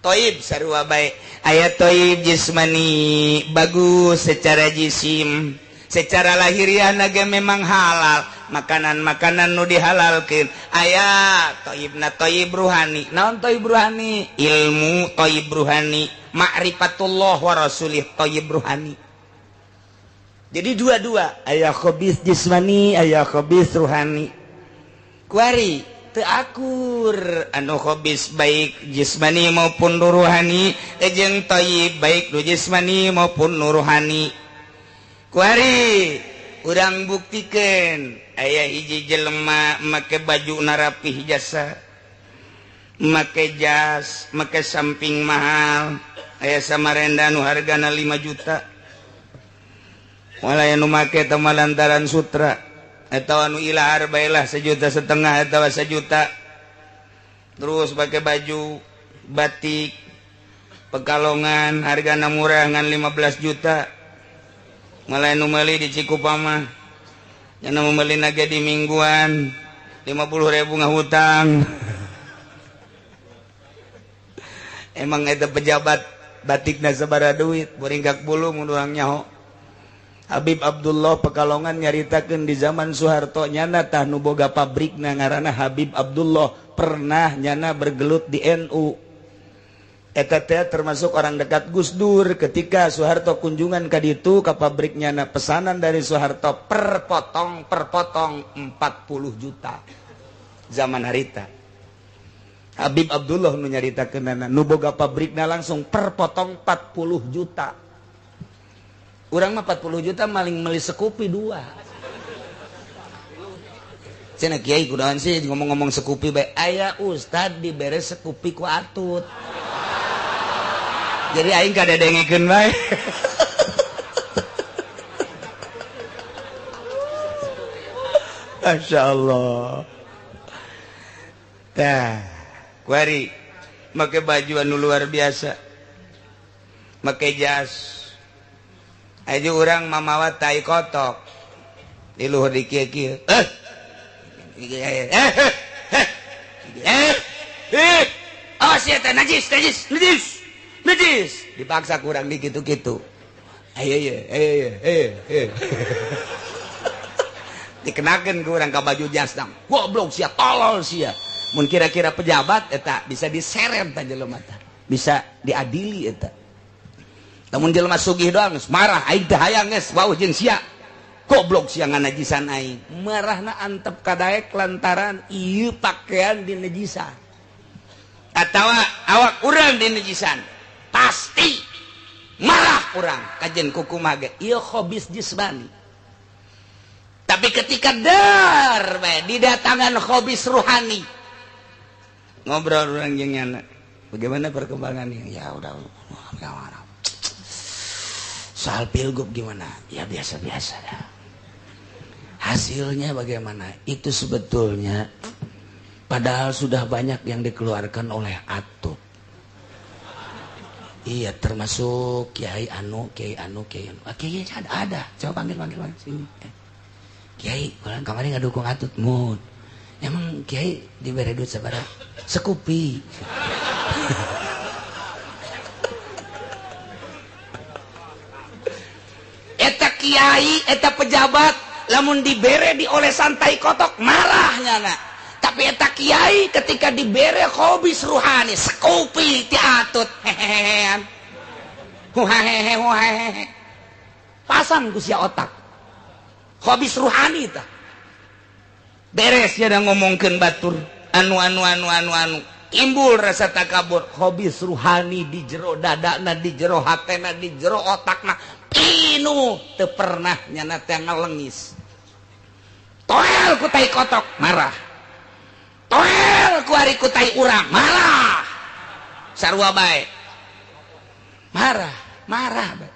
Toib sarua bae, aya toib jismani bagus secara jisim, secara lahiriah ge memang halal, makanan-makanan nu dihalalkeun. Aya toibna toib ruhani. Naon toib ruhani? Ilmu toib ruhani, ma'rifatullah wa rasulih toib ruhani. Jadi dua-dua, aya khabis jismani, aya khabis ruhani. Kuari teu akur anu khobis baik jismani maupun ruhani jeung thayyib baik nu jismani maupun ruhani. Kuari urang buktikeun aya hiji jelema make baju narapih jasa, make jas, make samping mahal, aya samarenda nu hargana 5 juta. Walaya nu make teh lantaran sutra atau anu ilahar baelah 1,5 juta atau 1 juta. Terus pakai baju batik Pekalongan hargana murah ngan 15 juta. Malah nu meuli di Cikupa mah nya nu meuli nage di mingguan 50.000 ngahutang. Emang eta pejabat batikna sabaraha duit boringkak bulu mun urang nyaho. Habib Abdullah Pekalongan nyaritakeun di zaman Soeharto nyana tah nu boga pabrikna ngaranna Habib Abdullah pernah nyana bergelut di NU. Eta teh termasuk orang dekat Gus Dur. Ketika Soeharto kunjungan ka ditu ka pabrik nyana, pesanan dari Soeharto per potong 40 juta zaman harita. Habib Abdullah nu nyaritakeunana nu boga pabrikna langsung per potong 40 juta. Urang mah 40 juta maling meuli sekupi 2. Cenah kiai kudahan sih ngomong-ngomong sekupi bae aya ustad dibere sekupi ku atut. Jadi aing kadedengekeun bae. Masya Allah. Tah, kuari make baju anu luar biasa. Make jas. Aja urang mamawa tai kotok. Di luhur di kieu-kieu. Oh sia teh najis, najis, najis. Najis. Dipaksa kurang di gitu-gitu. Ayo ye, ayo ye, ayo. Dikenakeun ku urang ka baju jas dang. Goblok sia, tolol sia. Mun kira-kira pejabat eta bisa diseret ta jelema teh. Bisa diadili eta. Lamun jelema sugih doang geus marah aing teh hayang geus wauh jeung sia. Goblok sia nganajisan aing. Marahna antep kadaek lantaran ieu pakaian dinajisan. Atawa awak urang dinajisan. Pasti marah urang kajen kuku mage ieu khobis jismani. Tapi ketika dar bae didatangan khobis ruhani, ngobrol urang jeung nyana, bagaimana perkembangannya? Ya udah, soal pilgub gimana? Ya biasa-biasa dah. Hasilnya bagaimana? Itu sebetulnya padahal sudah banyak yang dikeluarkan oleh Atut. Iya, termasuk Kiai Anu, Kiai Anu, Kiai Anu. Ah, Kiai ada. Coba panggil sini. Kiai, kalau kemarin nggak dukung Atut, mun. Emang Kiai diberi duit sabaraha? Sekupi. Eta kiai, eta pejabat, lamun dibere dioleh santai kotok marah nyana. Tapi eta kiai ketika dibere khobis ruhani sekupi ti Atut hehehean. Huhahehe huhahehe. Pasang ku sia otak. Khobis ruhani tah. Beres ya ngomongkeun batur anu anu anu anu anu. Timbul rasa takabur. Khobis ruhani di jero dadana, di jero hatena, di jero otakna pinuh teu pernah nyana teh ngalengis. Toel ku tai kotok marah. Toel ku ari ku tai urang marah. Sarua bae. Marah, marah bae.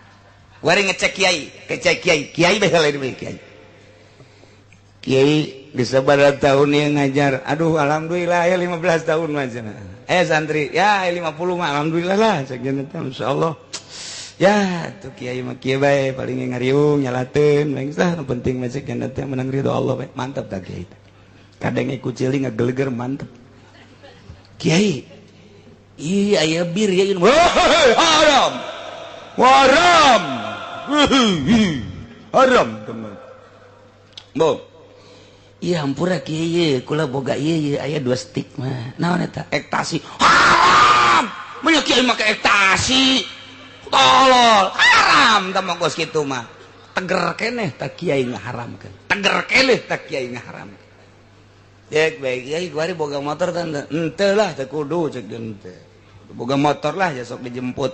Kuari ngecek kiai, ngecek kiai, kiai bae lain bae kiai. Kiai geus sabaraha tahun ieu ngajar. Aduh alhamdulillah ya 15 tahun mah cenah. Santri ya 50 mah alhamdulillah lah cek cenah teh insyaallah. Ya tuh kiai mah kieu bae paling ngariung nyalateun bae geus lah nu penting mah cek cenah teh menang ridho Allah bae. Mantap tah kiai. Kadang ikut ciling ngegeleger mantep. Kiai, iya aya bir ya ini. Haram, haram, haram teman. Bo, iya hampura kiai, kula boga iya aya 2 stick mah. Naon eta? Ektasi. Haram, banyak kiai make ektasi. Tolol, haram tah mah geus kitu mah. Teger keneh tah kiai ngaharamkeun. Teger keneh tah kiai ngaharamkeun. Dek baik kiai kuari boga motor tante. Henteu lah teu kudu cek henteu. Boga motor lah ya sok dijemput.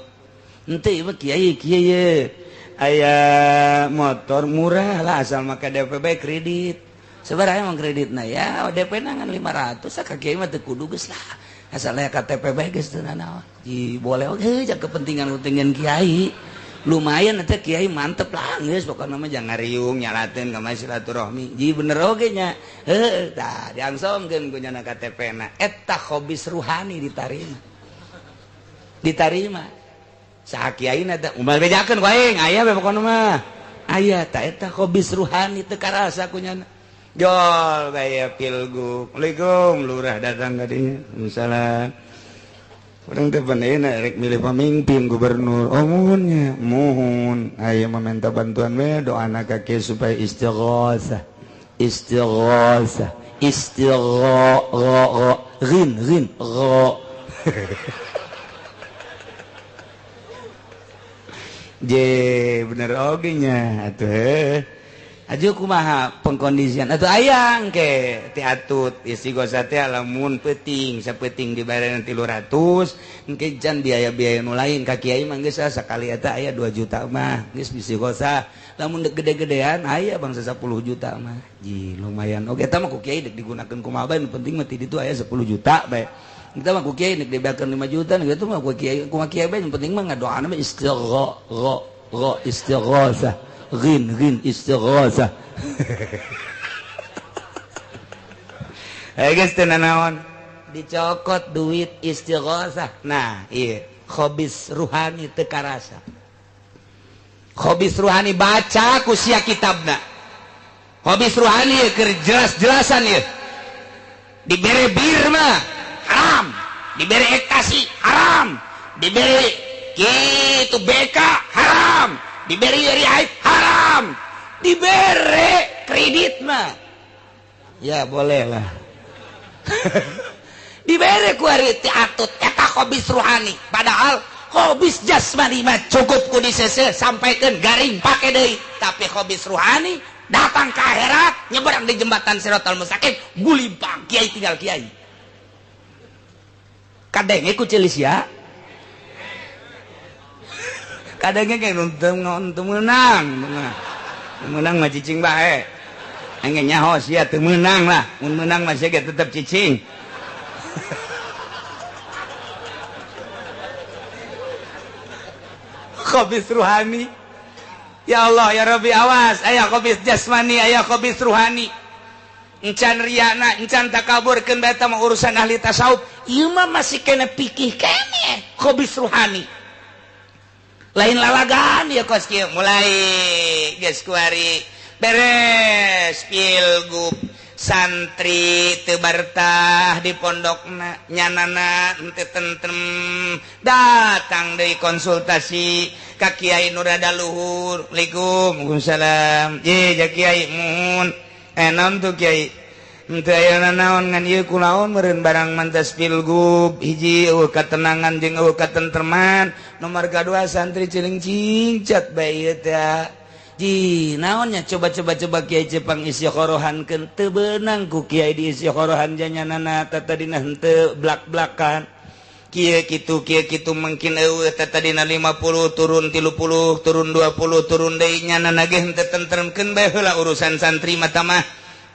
Henteu ieu mah kiai kieu ye. Aya motor murah lah asal make DP bae kredit. Sabaraha emang kreditna ya DP na ngan 500 ka kiai mah teu kudu geus lah. Asal aya KTP bae geus teu nanaon. Ji boleh oge jang kepentingan-kepentingan kiai. Lumayan eta kiai mantep lah geus pokona mah jangan ngariung nyalateun ka mah silaturahmi. Ji bener oge nya. Heuh tah diangsomkeun ku nyana KTP na. Eta khobis ruhani ditarima. Ditarima. Saha kiai na teh umal bejakeun ku aing aya we pokona mah. Aya tah eta khobis ruhani teu karasa ku nyana. Jol bae pilgub. Assalamualaikum lurah datang ka dinya. Waalaikumsalam. Urang teh paneuna rek milih pamimpin gubernur. Oh muhunnya, muhun. Ayo meminta bantuan we doana ka kieu supaya istighosah. Istighosah, istigho ghin ghin gho. Je bener oge nya atuh heuh. Aju kumaha pengkondisian atuh ayang ke ti atut istighosah teh lamun peuting sapeuting dibayaran 300 engke jan biaya-biaya nu lain ka kiai mah geus sakali eta aya 2 juta mah geus istighosah lamun dek gede-gedean aya bangsa 10 juta mah ji lumayan oge eta mah ku kiai dek digunakeun kumaha bae nu penting mah ti ditu aya 10 juta bae eta mah ku kiai dek dibayarkeun 5 juta kitu mah ku kiai kumaha kiai bae nu penting mah ngadoana mah istigho gho istighosah ghin ghin istighosah. Geus teu nanaon dicokot duit istighosah. Nah ieu khobis ruhani teu karasa. Khobis ruhani baca ku sia kitabna. Khobis ruhani keur jelas-jelasan ieu. Dibere bir mah haram, dibere ekstasi haram, dibere kitu BK haram, diberi haid haram, dibere kredit mah ya boleh lah. Dibere ku ari ti atut eta khobis ruhani, padahal khobis jasmani mah cukup ku disese sampaikeun garing pake deui, tapi khobis ruhani datang ke akhirat nyeberang di jembatan Siratal Mustaqim gulimpang kiai tinggal kiai. Kadenge ku celis ya. Kadangnya kayak nonton menang, menang mah cicing bae. Engge nyaho sia teu meunang lah, mun meunang mah sia ge tetep cicing. Khobis ruhani. Ya Allah ya Rabbi awas, aya khobis jasmani, aya khobis ruhani. Encan riana, encan takabur keun bae eta mah urusan ahli tasawuf. Ieu mah masih kena pikih keneh khobis ruhani. Lain lalagan ya kos kieu mulai geus kuari beres pilgub santri teu bartah di pondokna nyanana henteu tentrem datang deui konsultasi ka kiai nu rada luhur. Assalamualaikum. Waalaikumsalam. Ye ja kiai muhun naon tuh kiai henteu aya nanaon ngan ieu kunaon meureun barang mantas pilgub hiji eueuh katenangan jeung eueuh katentreman nomor kadua santri ciling cingcat bae ieu teh ji naonnya coba-coba kiai Jepang istikhorohankeun teu beunang ku kiai di istikhorohan janyanana tatadina henteu blak-blakan kieu kitu mungkin eueuh tatadina 50 turun 30 turun 20 turun deui nyanana ge henteu tentremkeun bae heula urusan santri mah mah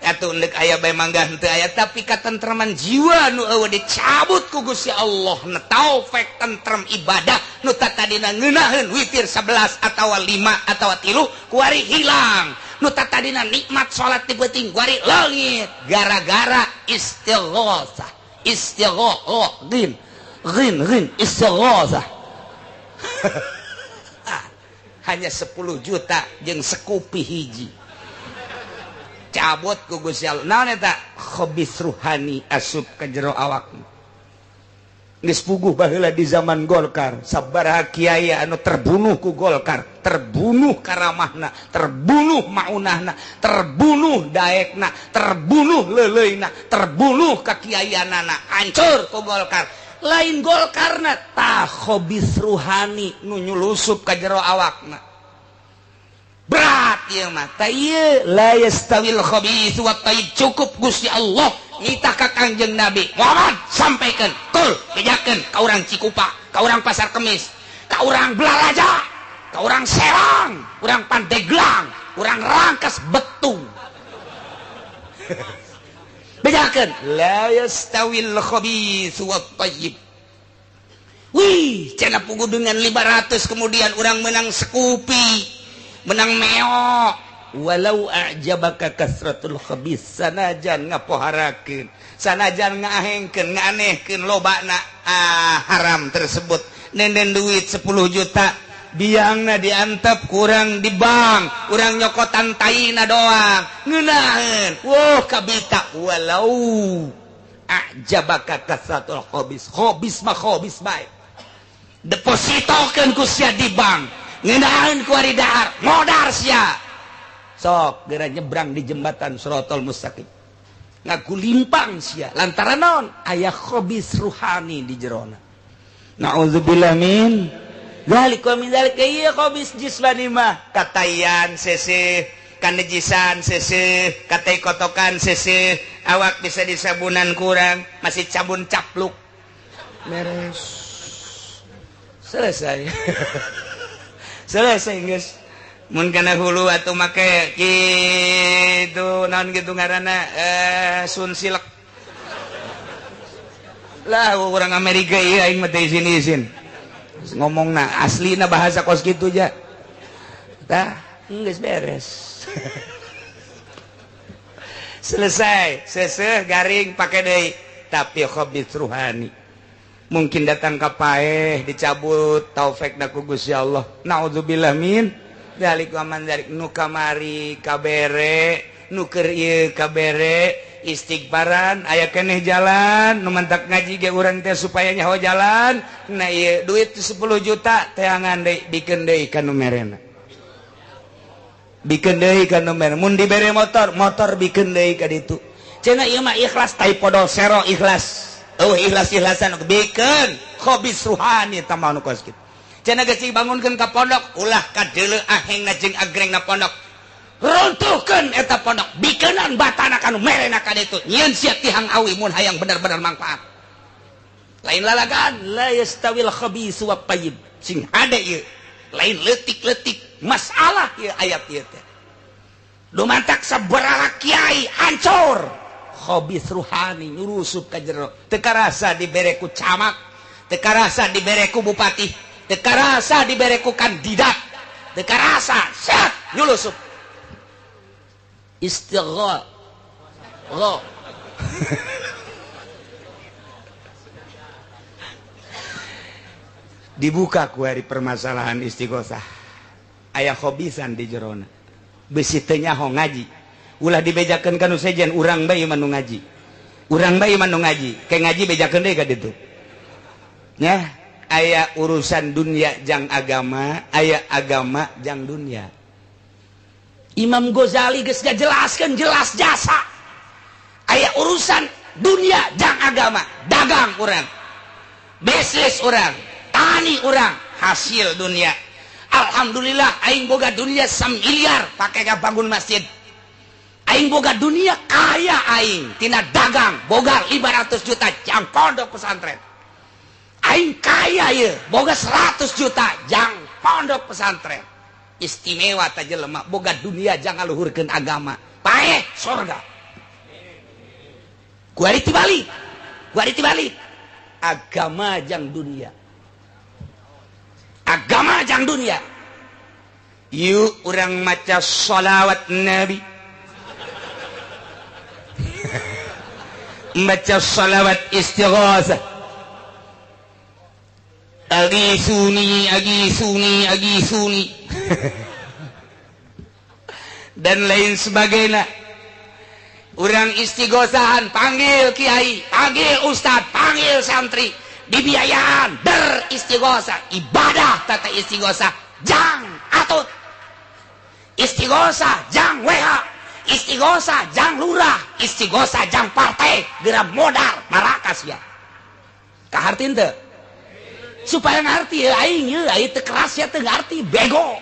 atuh ndek aya bae mangga henteu aya tapi katentreman jiwa nu eueuh dicabut ku Gusti Allah na taufik tentrem ibadah nu tatadina ngeunaheun witir 11 atawa 5 atawa 3 kuari hilang nu tatadina nikmat salat di peuting kuari leungit gara-gara istighosah istigho ghin ghin ghin istighosah. Hanya 10 juta jeung sekupi hiji cabut ku Gusti Allah. Naon eta khobis ruhani asup ka jero awak. Geus puguh baheula di zaman Golkar, sabaraha kiai anu terbunuh ku Golkar, terbunuh karamahna, terbunuh maunahna, terbunuh daekna, terbunuh leuleuna, terbunuh kakiaianana, hancur ku Golkar. Lain Golkarna tah khobis ruhani nu nyulusup ka jero awakna. Berat ieu mah. Ta ieu la yastawil khabits wat thayyib, cukup Gusti Allah
nitah ka Kangjeng Nabi Muhammad sampaikan kul bejakeun ka urang Cikupa, ka urang Pasar Kemis, ka urang Belaraja, ka urang Serang, urang Pandeglang, urang Rangkas Betung. Bejakeun la yastawil khabits wat thayyib. Wih, cenah pugu dengan 500 kemudian urang menang Scoopy, menang Meo. Walau a'jabaka kasratul khabis, sanajan ngapoharakeun, sanajan ngaahengkeun, ngaanehkeun lobana haram tersebut. Nenden duit 10 juta, biangna diantep kurang di bank, urang nyokotan taina doang, ngeunaheun. Wah, kabita walau a'jabaka kasratul khabis. Khabis mah khabis bae. Depositokeun ku sia di bank, ngeunaheun ku ari dahar, modar sia. Sok geura nyebrang di jembatan Sirotol Mustaqim, ngagulimpang sia lantaran naon aya khabis ruhani di jerona. Nauzubillah min dzalik wa min dzalik. Ieu khabis jismani mah katayan seseh, kanejisan seseh, katai kotokan seseh, awak bisa disabunan kurang, masih cabun capluk beres, selesai. Selesai geus. Mun kana hulu atuh make kitu naon kitu ngaranna sunsilek lah urang Amerika ieu aing mah teu isin-isin ngomongna aslina bahasa kos kitu ja tah geus beres. Selesai seseh garing pake deui. Tapi khabits ruhani mungkin datang ka paeh dicabut taufik ku Gusti Allah. Naudzubillah min dzalik wa man dzalik. Nu kamari kabere, nu keur ieu kabere, istighfaran aya keneh jalan, nu mantak ngaji ge urang teh supaya nyaho jalan. Nah ieu duit 10 juta teangan deui, bikeun deui ka nu merena, bikeun deui ka nu merena. Mun dibere motor, motor bikeun deui ka ditu. Cenah ieu mah ikhlas tai podol sero ikhlas. Eueuh ikhlas-ikhlasan bikeun khabis ruhani eta mah nu kos kitu. Cenah geus dibangunkeun ka pondok, ulah kadeuleu ahengna jeung agrengna pondok, runtuhkeun eta pondok, bikeunan batana ka nu merena ka ditu. Nyieun sia tihang awi mun hayang bener-bener mangfaat. Lain lalagan la yastawil khabis wa thayyib. Sing hade ieu, lain leutik-leutik masalah ieu ayat ieu teh. Dumantak sabaraha kiai hancur khabis ruhani nyurusup ka jero, teu karasa dibere ku camat, teu karasa dibere ku bupati, teu karasa dibere ku kandidat, teu karasa set nyulusup. Istigha dibuka ku hari permasalahan istighosah aya khobisan di jerona, besi teu nyaho ngaji. Ulah dibejakeun ka nu sejen, urang bae mah nu ngaji, urang bae mah nu ngaji, ke ngaji bejakeun deui ka ditu nya. Aya urusan dunia jang agama, aya agama jang dunia. Imam Ghazali geus ngajelaskeun jelas jasa. Aya urusan dunia jang agama, dagang urang, bisnis urang, tani urang, hasil dunia. Alhamdulillah aing boga dunia 1 miliar pake bangun masjid. Aing boga dunia kaya aing tina dagang boga 500 juta jang pondok pesantren. Aing kaya ieu boga 100 juta jang pondok pesantren. Istimewa ta jelema boga dunia jang ngaluhurkeun agama. Paeh sorga. Kuari tibalik. Kuari tibalik. Agama jang dunia. Agama jang dunia. Yuk urang maca sholawat Nabi. Baca sholawat istighosah. Agisuni, agisuni, agisuni. Dan lain sebagainya. Urang istighosahan, panggil kiai, panggil ustad, panggil santri, dibiayaan beristighosah, ibadah tata istighosah, jang atut. Istighosah jang WH, istighosah jang lurah, istighosah jang partai, geura modar marakas ya. Kaharti teu? Supaya ngarti ya aing ieu, aing teu keras ya teu ngarti, bego.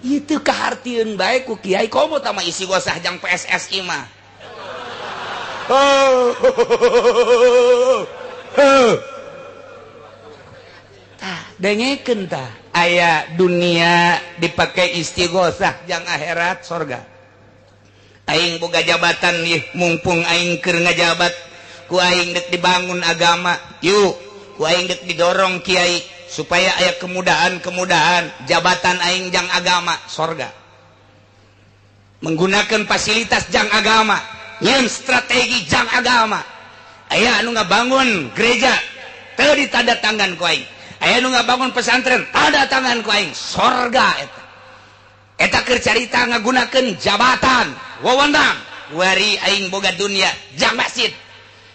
Itu kahartieun bae ku kiai komo tah mah istighosah jang PSSI mah. Oh. Tah dengekeun tah aya dunia dipakai istighosah jang akhirat sorga. Aing boga jabatan ieu mumpung aing keur ngajabat ku aing dek dibangun agama yuk ku aing dek didorong kiai supaya aya kemudahan-kemudahan jabatan aing jang agama sorga menggunakan fasilitas jang agama nyeun strategi jang agama aya anu ngabangun gereja teu ditanda tangan ku aing aya anu ngabangun pesantren tanda tangan ku aing sorga eta eta keur carita ngagunakeun jabatan wewenang wari aing boga dunia jang masjid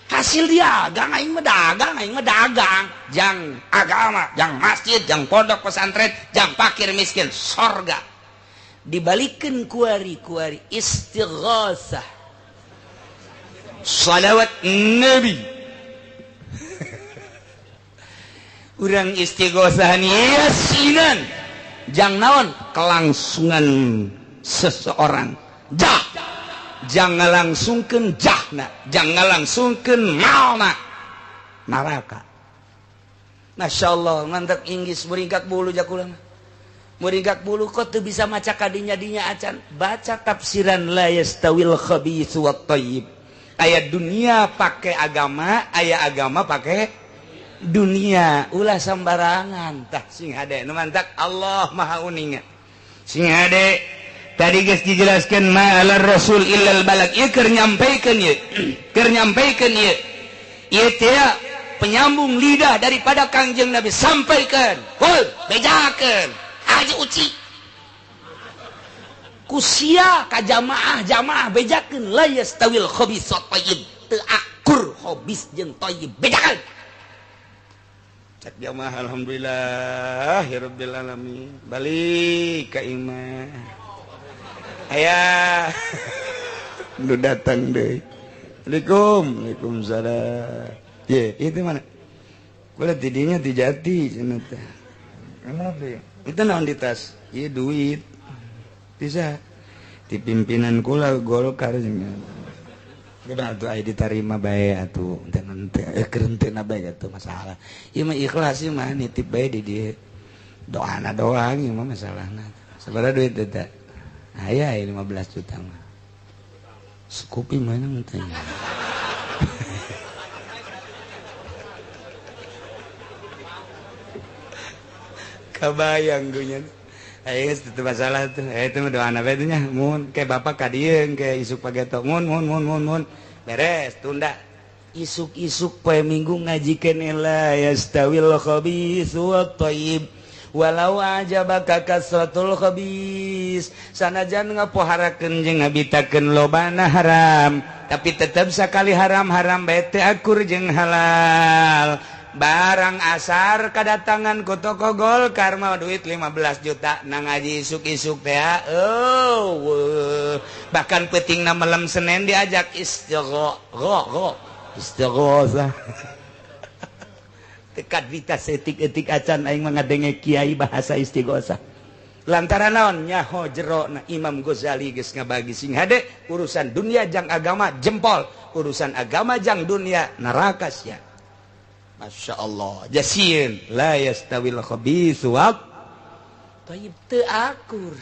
hasil dia dagang aing mah dagang aing mah dagang jang agama jang masjid jang pondok pesantren jang fakir miskin sorga dibalikeun kuari-kuari istighosah salawat nabi urang istighosah yasinan jang naon kelangsungan seseorang jah jangan langsungkeun jahna jangan langsungkeun malna neraka. Masya Allah mantap Inggris muringkak bulu jakulah muringkak bulu kok teu bisa maca kadinya dinya acan baca tafsiran la yastawil khabitsu wat thayyib aya dunia pakai agama aya agama pakai dunia ulah sembarangan tah sing hade nu mantak Allah maha uninga sing hade tadi geus dijelaskeun ma alar rasul illal balag ieu keur nyampikeun ieu keur nyampikeun ieu ieu teh penyambung lidah daripada Kangjeng Nabi sampaikan heuh bejakeun haji uci kusia ka jamaah jamaah bejakeun la yastawil khabis wat thayyib teu akur khabis jeung thayyib bejakeun cek jamaah alhamdulillah ya rabbil alamin balik ka imah aya nu datang deui. Assalamualaikum. Waalaikumsalam. Ye, itu mana? Kula tidinya di jati cenah teh. Kenapa ya? Itu naon di tas? Ieu duit. Bisa di pimpinan kula Golkar cenah. Kudu atuh aya ditarima bae atuh, teu keur henteu bae atuh masalah. Ieu mah ikhlas ieu mah nitip bae di dieu. Doana doang ieu mah masalahna. Sabaraha duit eta? Aya 15 juta mah. Sekupi mana mentanya. Kabayang gue nya. Ayo itu masalah tuh. Itu mah doana bae nya. Mun ke bapak ka dieu ke isuk pageto mun mun mun mun mun. Beres tunda. Isuk-isuk poe Minggu ngajikeun la yastawil khabitsu wat thayyib. Walau ajabaka kasratul khabis sanajan ngapoharakeun jeung ngabitakeun lobana haram tapi tetep sakali haram-haram bae teu akur jeung halal barang asar kadatangan ku toko Golkar mah duit 15 juta nang ngaji isuk-isuk teh oh bahkan peutingna malam Senin diajak istighosah istighosah tekat vita setik-etik acan aing mah ngadenge kiai bahasa istighosah lantaran naon nyaho jerona Imam Ghazali geus ngabagi sing hade urusan dunia jang agama jempol urusan agama jang dunia neraka sia. Masya Allah jasieun la yastawil khabitsu wat thayyib teu akur.